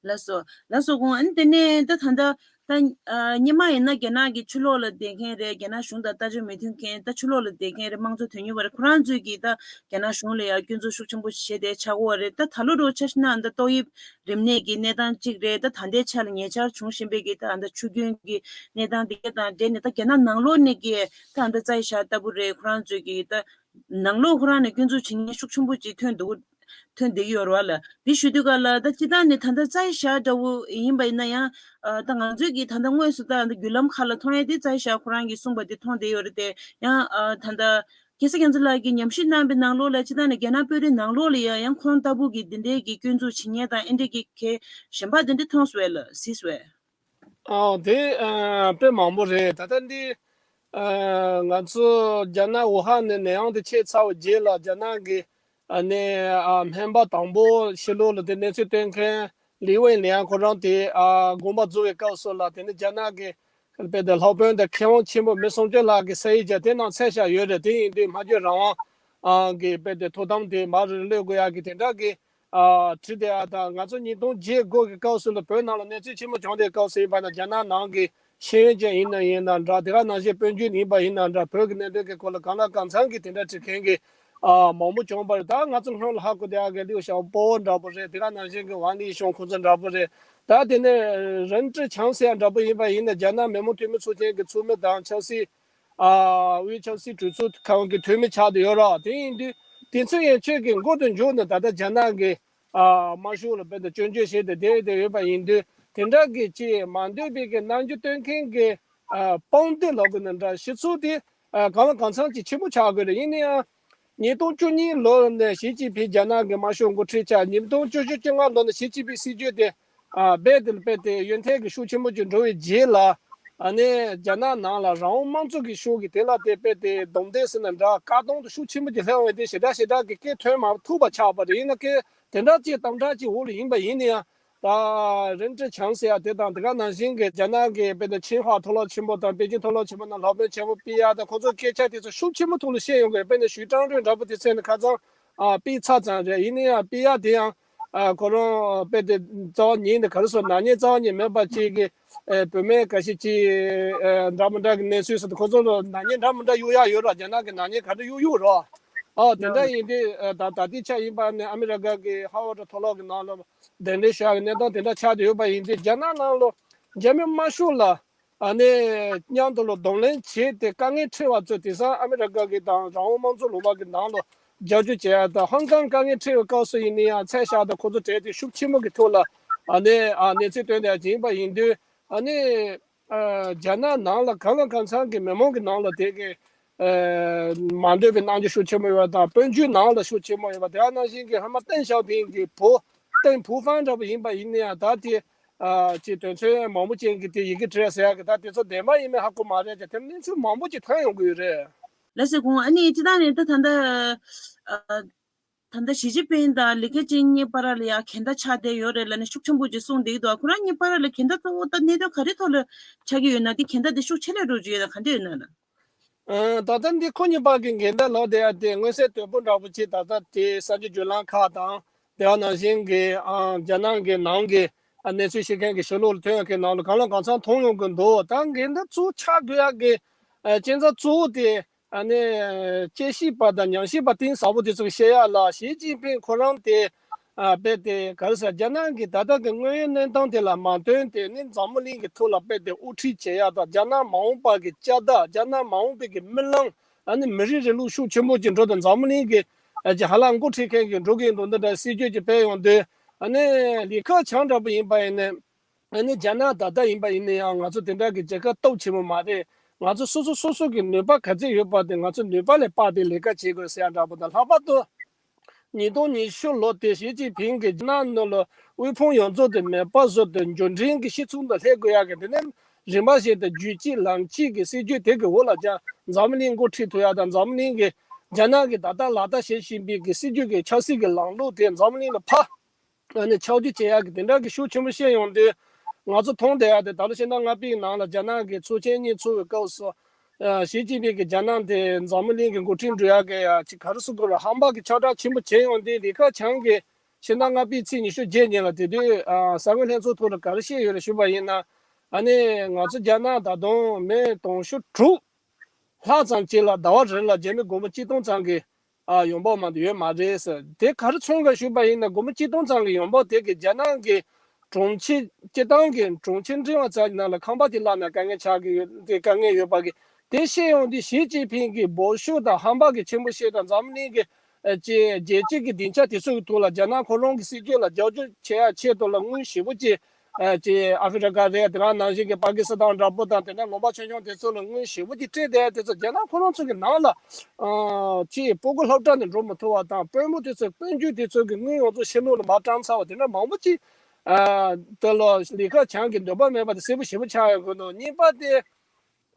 ལགས་སོ། ལགས་སོ། ཁོང་ཨ་ནི་དེ་ནས་ད་ད་ལྟ་ད་ཨ་སྔོན་མ་ཡིན་ན་རྒྱ་ནག་གི་ཕྱི་ལོགས་ལ་བསྡད་མཁན་རེད། རྒྱ་ནག་གཞུང་དང་ལྟ་ཅི་མི་མཐུན་མཁན། ད་ཕྱི་ལོགས་ལ་བསྡད་མཁན་རེད། དམངས་གཙོ་དོན་གཉེར་བ་རེད། ཁོ་རང་ཚོས་ཀྱིས་ད་རྒྱ་ནག་གཞུང་ལ་ཡང་སྐྱོན་འཛུགས་ཤུགས་ཆེན་པོ་བྱས་ཏེ་ཆགས་ཀྱི་ཡོད་རེད། ད་ད་ལོ་རུ་ཆ་བཞག་ན་ད་ཏོག་དབྱིབས་རིམས་ནད་ཀྱི་གནས་སྟངས་གཅིག་རེད། ད་ད་ལྟའི་ཆ་ལ་ཉེ་ཆར་བྱུང་བཞིན་པའི་གི་ད་ད་ཆུ་རྒྱུན་གྱི་གནས་སྟངས་དེ་ག་དང་འབྲེལ་ནས། ད་རྒྱ་ནག་ནང་ལོགས་ནས་ཀྱི་ད་ད་ཙའི་ཤ་ལྟ་བུ་རེད། ཁོ་རང་ཚོས་ཀྱིས་ད་ནང་ལོགས་ཁོ་རང་ནས་སྐྱོན་འཛུགས་བྱེད་མཁན་ཤུགས་ཆེན་པོ་ཅིག་ཐོན་འདུག། ཐོན་བསྡད་ཀྱི་ཡོད་རེད་བ་ལ། འདི་ཞུ་དུས་ག་ལ་ད་སྤྱིར་བཏང་ནས་ད་ལྟ་ཙའི་ཤ་འདྲ་བོ་ཡིན་པ་ཡིན་ན་ཡང་། ཨ་ད་ང་ཚོས་ཀྱིས་ད་ལྟ་དངོས་སུ་ད་ད་བརྒྱུད་ལམ་ཁག་ལ་མཐོང་ཡ་དེ་ཙའི་ཤ་ཁོ་རང་གིས་གསུངས་པ་དེ་མཐོང་བསྡད་ཡོད་རེད་དེ། ཡང་ཨ་ད་ལྟ་རྒྱལ་སྲས་རྒྱ་མཚོ་ལགས་ཀྱིས་ཉམས་ཞིབ་གནང་པའི་ནང་ལོགས་ལ་སྤྱིར་བཏང་ནས་རྒྱ་ནག་དཔོན་རིགས་ནང་ལོགས་ལ་ཡང་ཡང་ཁོང་ལྟ་བུ་གི་འདི་འདྲའི་གི་སྐྱོན་འཛུགས་བྱེད་མཁན་དང་ཨེ་འདྲའི་གི་གལ་གཞན་པ་འདི་འདྲ་མཐོང་སོང་བས་ལ། གཟིགས་སོང་བས། ཨ་དེ་ཨ་དཔེ་མང་པོ་རེད། ད་ལྟ་འདི་ཨ་ང་ཚོ་རྒྱ་ནག་ཝུ་ཧན་ནས་ནད་ཡམས་དེ་མཆེད་ཚར་བའི་རྗེས་ལ་རྒྱ་ནག་གི་ཨ་ནི་ཨ་སྨན་པ་དང་པོ་ཕྱི་ལོགས་ལ་དེ་གནས་ཚུལ་སྟོན་མཁན་ལི་ཝེ་ལི་ཡང་ཁོ་རང་དེ་ཨ་དགོངས་པ་རྫོགས་པའི་སྐབས་སུ་ལ། དེ་ནི་རྒྱ་ནག་གི་དཔེ་དེ་སློབ་དཔོན་དང་མཁས་དབང་ཆེན་པོ་མི་སུམ་ཅུ་ལྷག་གི་ས་ཡིག་བརྒྱ་དེ་ནང་གསལ་བཞག་ཡོད་རེད། དེ་ཡིན་དུས་སྨྲ་བརྗོད་རང་དབང་ཨང་གི་དཔེ་དེ་ཐོབ་ཐང་དེ་མར་རེ་གློད་དགོས་ཡག་གི་དེ་འདྲ་གི་ཨ་བྲིས་དེ། ཨ་ད་ང་ཚོ་ཉིས་སྟོང་བརྒྱད་དགུ་གི་སྐབས་སུ་ལ་བོད་ནང་ལ་གནས་ཚུལ་ཆེན་མོ་བྱུང་དེའི་སྐབས་སུ་ཡིན་པ་ན། རྒྱ་ནག་ནང་གི་ཤེས་ཡོན་ཅན་ཡིན་ན་ཡིན་ན་འདྲ། དེ་ག་ནང་བཞིན་དཔལ་འབྱོར་ཡིན་པ་ཡིན་ན་འདྲ། བོད་ཀྱི་གནད་དོན་གྱི་སྐོར་ལ་གང་ལ་གང་འཚམ་གྱི་དེ་འདྲ་བྲིས་མཁན་གྱི་ཨ་མང་པོ་བྱུང་བ་རེད། ད་ང་ཚོ་སྔོན་ལ་ཧ་གོ་བསྡད་ཡག་གི་ལིའུ་ཞའོ་པོ་འདྲ་པོ་རེད། དེ་ག་ནང་བཞིན་གྱི་ཝང་ལི་ཞང་ཁོང་ཚོ་འདྲ་པོ་རེད། ད་དེ་ནས་རིན་ཀྲི་ཆང་ཟེར་ཡ་འདྲ་པོ་ཡིན་པ་ཡིན་ན། རྒྱ་ནག་མི་མང་འཐུས་མི་ཚོགས་ཆེན་གྱི་ཚོགས་མི་དང་ཆབ་སྲིད་ཨ་དབུས་ཆབ་སྲིད་གྲོས་ཚོགས་ཁང་གི་འཐུས་མི་ཆགས་བསྡད་ཡོད་རེད། དེ་ཡིན་དུས་དེ་ཚོ་ཡན་ཆོད་ཀྱི་འགོ་དང་མཇུག་ནས་ད་ལྟ་རྒྱ་ནག་གི་ཨ་དམར་ཤོག་ལ་དཔེ་དེ་སྐྱོན་བརྗོད་བྱས་ཏེ་བསྡད་བསྡད་ཡོད་པ་ཡིན་དུས། དེ་འདྲ་གི་ཅིག་མ་འདོད་པའི་གི་རྣམ་འགྱུར་སྟོན་མཁན་གྱི་ཨ་དཔུང་སྡེ་ལབ་དགོས་ན་འདྲ། སྤྱི་ཚོགས་དེ་ཨ་གང་ལ་གང་འཚམ་ཅིག་ཆེན་པོ་ཆགས་དགོས་རེད། ཡིན་ན་ཡང་ཉིས་སྟོང་བཅུ་གཉིས་ལོ་ནས་ཞི་ཅིན་ཕིང་རྒྱ་ནག་གི་དམར་ཤོག་འགོ་ཁྲིད་ཆགས། ཉིས་སྟོང་བཅུ་བཞི་བཅོ་ལྔ་ལོ་ནས་ཞི་ཅིན་ཕིང་སྲིད་བྱུས་དེ་ཨ་རྦད་དེ་རྦད་དེ་ཡོན་ཐལ་གྱི་ཤུགས་ཆེན་པོ་ཅིག་འགྲོ་བའི་རྗེས་ལ། ཨ་ནི་རྒྱ་ནག་ནང་ལ་རང་དབང་དམངས་གཙོ་གི་ཤུགས་ཀྱིས་དེ་ལ་དེ་དཔེ་དེ་སྡོམ་དེ་ཟེར་ན་འདྲ་བཀག་སྡོམ་དེ་ཤུགས་ཆེན་པོ་ཅིག་སླེབས་འོང་དེ་ཞེ་དྲག་ཞེ་དྲག་གི་སྐད་ཐོན་མ་ཐུབ་པ་ཆགས་པ་རེད། ཡིན་ན་སྐད་དེ་འདྲ་ཅིག་དམ་དྲག་ཅིག་འོག་ལ་ཡིན་པ་ཡིན་ན་ཡང་། ད་རིན་ཀྲི་ཆང་ཟེར་ཡ་དེ་དང་དེ་ག་ནང་བཞིན་གྱི་རྒྱ་ནག་གི་དཔེ་དེ་ཆིན་ཧྭ་མཐོ་སློབ་ཆེན་པོ་དང་པེ་ཅིན་མཐོ་སློབ་ཆེན་པོ་ནང་སློབ་དཔོན་ཆེན་པོ་པི་ཡ་དང་ཁོང་ཚོའི་སྐད་ཆ་དེ་ཚོ་ཤུགས་ཆེན་པོ་ཐོག་ལ་བཤད་ཡོང་གི་དཔེ་ནི་ཞུས་ཀྲང་ཀྲེན་འདྲ་པོ་དེ་ཚོ་ནི་ཁ་ཚང་ཨ་པི་ཚ་ཙང་རེད། ཡིན་ན་ཡང་པི་ཡ་དེ་ཡང་ཨ་ཁོ་རང་དཔེ་དེ་རྩ་བ་ཉིད་ནས་ག་རེ་ཟེར་ནག་ཉེས་རྩ་བ་ཉིད་མེད་པ་ཅིག་གི་ཨ་བུད་མེད་འགའ་ཤས་ཅིག་ཨ་འདྲ་མི་འདྲ་གི་གནས་ཚུལ་ཟེར་དུས་ཁོ་ཚོ་ལ་ནག་ཉེས་འདྲ་མི་འདྲ་གཡུག་ཡག་ཡོད་ར། རྒྱ་ནག་གི་ནག་ཉེས་ག་འདྲ་གཡུག་གཡུག་ར། ཨ་དེ་འདྲ་ཡིན་དུས་ཨ་ད་ད་ལྟའི་ཆ་ཡིན་པ་ནི་ཨ་མི་རི་ཀ་གི་ཧ་ཝར་ཌི་མཐོ་སློབ་གི་ནང་ལ་གདན་འདྲེན་བྱ་བའི་གནས་སྟངས་དེ་འདྲ་ཆགས་བསྡད་ཡོད་པ་ཡིན་དུས་རྒྱ་ནག་ནང་ལ་རྒྱ་མི་དམར་ཤོག་ལ། ཨ་ནི་མཉམ་དུ་ལ་གདོང་ལེན་བྱས་ཏེ་དཀའ་ངལ་འཕྲད་པ་ཚོ་དེང་སང་ཨ་མི་རི་ཀ་གི་དང་རང་དབང་དམངས་གཙོ་ལུང་པ་གི་ནང་ལ་རྒྱབ་སྐྱོར་བྱེད་ཡ་དང་། ཧང་ཀང་དཀའ་ངལ་འཕྲད་པའི་སྐབས་སུ་ཡིན་ན་ཡང་ཚད་བཞག་དང་ཁོ་ཚོ་གྲས་དེ་ཤུགས་ཆེན་པོ་གི་ཐོག་ལ་ཨ་ནི་ཨ་གནས་ཚུལ་སྟོན་བསྡད་ཡ་ཅིག་ཡིན་པ་ཡིན་དུས། ཨ་ནི་ཨ་རྒྱ་ནག་ནང་ལ་གང་ལ་གང་འཚམ་གི་མི་མང་གི་ནང་ལ་དེ་གི་ཨ་མ་འདོད་པའི་རྣམ་འགྱུར་ཤུགས་ཆེན་པོ་ཡོད་པ་དང་། དཔལ་འབྱོར་ནང་ལ་ཤུགས་ཆེན་པོ་ཡོད་པ། དེ་ཡང་ནང་བཞིན་གི་ཧ་མ་ཏེང་ཞའོ་ཕིང་གི་བུ་ཏེང་ཕུའུ་ཧྥང་འདྲ་པོ་ཡིན་པ་ཡིན་ན་ཡང་ད་དེ། ཨ་ཅིག་དོན་ཚན་མང་པོ་ཅན་གྱི་དེ་ཡི་གེ་བྲིས་ཟེར་ཡག་གི་ད་དེ་ཚོ་བདེན་པ་ཡིན་མིན་ཧ་གོ་མ་རེད་ཀྱང་དེ་གནས་ཚུལ་མང་པོ་ཅིག་ཐོན་ཡོང་གི་ཡོད་རེད། ལགས་སོ། གོང་ཨ་ནི་སྤྱི་བཏང་ནས་ད་ད་ལྟ་ཨ་ད་ལྟ་ཞི་ཅིན་ཕིང་དང་ལི་ཁེ་ཆང་གཉིས་བར་ལ་ཡ་འགལ་ཟླ་ཆགས་བསྡད་ཡོད་རེད་ལབ་ནས་ཤུགས་ཆེན་པོ་ཅིག་གསུངས་བསྡད་ཀྱི་འདུག་ཁོ་རང་གཉིས་བར་ལ་འགལ་ཟླ་གཙོ་བོ་ད་གནད་དོན་ག་རེ་ཐོག་ལ་ཆགས་ཀྱི་ཡོད་ན། དེ་འགལ་ཟླ་དེ་ཤུགས་ཆེ་ལ་འགྲོ་རྒྱུ་ཡོད་ན་ག་འདྲ་ཡོད་ན་ལ། ཨ་ད་ལྟ་འདི་ཁོ་གཉིས་བར་གྱི་འགལ་ཟླ་ལབ་བསྡད་ཡ་དེ་མངོན་གསལ་དོད་པོ་འདྲ་པོ་ཅིག་ད་ལྟ་དེ་གསར་འགྱུར་བརྒྱུད་ལམ་ཁག་དང་དེ་བ་ནང་བཞིན་གྱི་ཨ་རྒྱ་ནག་གི་ནང་གི་ཨ་གནས་ཚུལ་ཤེས་མཁན་གྱི་ཕྱི་ལོགས་ལ་ཐོན་ཡོད་མཁན་ནང་ལ་གང་ལ་གང་འཚམ་མཐོང་ཡོང་གི་འདུག་ད་འགལ་ཟླ་གཙོ་བོ་ཆགས་དགོས་ཡ་གི་ཨ་རྐྱེན་རྩ་གཙོ་བོ་དེ་ཨ་ནི་དཔྱད་ཞིབ་པ་དང་ཉམས་ཞིབ་པ་གཏིང་ཟབ་པོ་དེ་ཚོ་གིས་བཤད་ཡ་ལ་ཞི་ཅིན་ཕིང་ཁོ་རང་དེ། ཨ་དཔེ་དེ་ག་རེ་ཟེར། རྒྱ་ནག་གི་ད་ལྟ་གི་དངོས་ཡོད་གནས་སྟངས་དེ་ལ་མ་བསྟུན་ཏེ་ནི་འཛམ་བུ་གླིང་གི་ཐོག་ལ་དཔེ་དེ་དབུ་ཁྲིད་བྱེད་ཡ་དང་། རྒྱ་ནག་མ་འོངས་པ་གི་བཅའ་བདག་རྒྱ་ནག་མ་འོངས་པའི་གི་མི་ལང་ཨ་ནི་མི་རིགས་རིང་ལུགས་ཤུགས་ཆེན་པོ་ཅིག་འགྲོ་དང་འཛམ་བུ་གླིང་གི་ཨ་ཅིག་ཧ་ལམ་འགོ་ཁྲིད་མཁན་གྱི་འགྲོ་གི་འདུག་འདི་འདྲ་སྲིད་ཇུས་ཅིག་སྤེལ་ཡོང་དུས། ཨ་ནི་ལི་ཁེ་ཆང་འདྲ་པོ་ཡིན་པ་ཡིན་ནའི། ཨ་ནི་རྒྱ་ནག་ད་ལྟ་ཡིན་པ་ཡིན་ན་ཡང་ང་ཚོ་དེ་འདྲ་གི་རྒྱལ་ཁབ་སྟོབས་ཆེན་པོ་མ་རེད། ང་ཚོ་སོ་སོ་སོ་སོ་གི་ནུས་པ་ག་ཚད་ཡོད་པ་དེ་ང་ཚོ་ནུས་པ་ལས་དཔག་པའི་ལས་ཀ་བྱེད་དགོས་ཟེར་ཡ་འདྲ་པོ་དང་། ལྷག་པར་དུ་ཉིས་སྟོང་ཉི་ཤུ་ལོ་དེ་ཞི་ཅིན་ཕིང་གིས་རྒྱ་ནག་ནང་ལ་དབུལ་ཕོངས་ཡོངས་རྫོགས་དེ་མེད་པ་བཟོ་དེ་འབྱོར་འབྲིང་གི་གཞི་ཚུགས་དུ་སླེབས་དགོས་ཡ་གི་དེ་ནས་རིམ་པ་བཞིན་དུ་རྒྱུད་གཅིག་ལམ་གཅིག་གི་སྲིད་ཇུས་དེ་གི་འོག་ལ་རྒྱ་འཛམ་བུ་གླིང་འགོ་ཁྲིད་ཐུབ་ཡ་དང་། འཛམ་བུ་གླིང་གི་རྒྱ་ནག་གི་ད་ལྟ་ལག་བསྟར་བྱེད་བཞིན་པའི་གི་སྲིད་ཇུས་ཀྱི་ཆབ་སྲིད་ཀྱི་ལམ་ལུགས་དེ་འཛམ་བུ་གླིང་ལ་ཕར། ཨ་ནི་ཆག་སྒྱུར་བྱེད་ཡག་གི་དེ་འདྲ་གི་ཤུགས་ཆེན་པོ་བཤད་ཡོང་དུས། ང་ཚོ་མཐོང་བསྡད་ཡག་དེ་ད་ལོ་ཕྱི་ཟླ་ལྔ་པའི་ནང་ལ་རྒྱ་ནག་གི་ཚོགས་ཆེན་གཉིས་ཚོགས་པའི་སྐབས་སུ། ཨ་ཞི་ཅིན་ཕིང་གིས་རྒྱ་ནག་དེ་འཛམ་བུ་གླིང་གི་འགོ་ཁྲིད་འགྲོ་ཡག་གི་ཡ་ཅིག་ག་རེ་ཟེར་དགོས་རེད། ཧམ་པ་གི་ཁྱབ་བསྒྲགས་ཆེན་པོ་བྱས་ཡོང་དུས། ལི་ཁེ་ཆང་གིས་ཕྱི་ཟླ་ལྔ་པའི་ཚེས་ཉི་ཤུ་རྗེས་ཉིན་ལ་དེ་དུས་ཨ་གསར་འགོད་ལྷན་ཚོགས་ཐོག་ལ་ག་རེ་བཤད་ཡོད་རེད་ཞུས་པ་ཡིན་ན། ཨ་ནི་ང་ཚོ་རྒྱ་ནག་ད་དུང་མི་དུང་ཕྱུར་དྲུག་ལྷག་ཙམ་ཅིག་ལ་ཟླ་བ་རེ་ལ་རྒྱ་མི་སྒོར་མོ་གཅིག་སྟོང་ཙམ་གྱི་ཨ་ཡོང་འབབ་མ་གཏོགས་ཡོད་མ་རེད་ཟེར། དེ་ག་རེ་མཚོན་ག་ཞུས་པ་ཡིན་ན། སྒོར་མོ་གཅིག་སྟོང་ཙམ་གྱི་ཡོང་འབབ་དེ་གིས་རྒྱ་ནག་གི་གྲོང་ཁྱེར་སྤྱིར་བཏང་གི་གྲོང་ཁྱེར་འབྲིང་བ་ཙམ་གྱི་ནང་ལ་ཁང་པ་དེ་གླ་ན་དཀའ་ངལ་ཆགས་ཀྱི་ཡོད། དེ་དཀའ་ངལ་ཡོད་པ་གི་དེ་བཤད་ཡོང་དུས། ཞི་ཅིན་ཕིང་གིས་འབོད་ཤུགས་དང་ཧམ་པ་གི་ཆེན་པོ་བཤད་དང་། འཛམ་གླིང་གི་ཨ་ཅེ་རྒྱལ་སྤྱི་གི་སྡིངས་ཆ་དེ་ཚོ་གི་ཐོག་ལ་རྒྱ་ནག་ཁོ་རང་གི་སྲིད་ཇུས་ལ་རྒྱབ་སྐྱོར་བྱེད་ཡ་ཆེད་དུ་ལ་དངུལ་ཞེ་པོ་ཅིག་ཨ་ཅེ་ཨ་ཧྥི་རི་ཀ་རེད། དེ་ག་ནང་བཞིན་གྱི་པ་ཀི་སི་ཐན་འདྲ་པོ་དང་། དེ་འདྲ་ལུང་པ་ཆུང་ཆུང་དེ་ཚོ་ལ་དངུལ་ཞེ་པོ་ཅིག་སྤྲད་བསྡད་དེ་ཚོ་རྒྱ་ནག་ཁོ་རང་ཚོ་གི་ནང་ལ་ཨ་ཅེ་སྤུ་གུ་སློབ་གྲྭ་ནས་འགྲོ་མི་ཐུབ་པ་དང་། དཔོན་པོ་དེ་ཚོ་དཔལ་འབྱོར་དེ་ཚོ་གི་དངུལ་ཡོངས་རྫོགས་ཕྱི་ལོགས་ལ་མར་བཀྲམ་ཚར་བ་དེ་འདྲ་མང་པོ་ཅིག་ཨ་དེ་ལ་ལི་ཁེ་ཆང་གི་འདོད་པ་མེད་པ་དེ་གསལ་པོ་ཞེ་པོ་ཆགས་ཡོད་དགོས་འདུག་གཉིས་པ་དེ།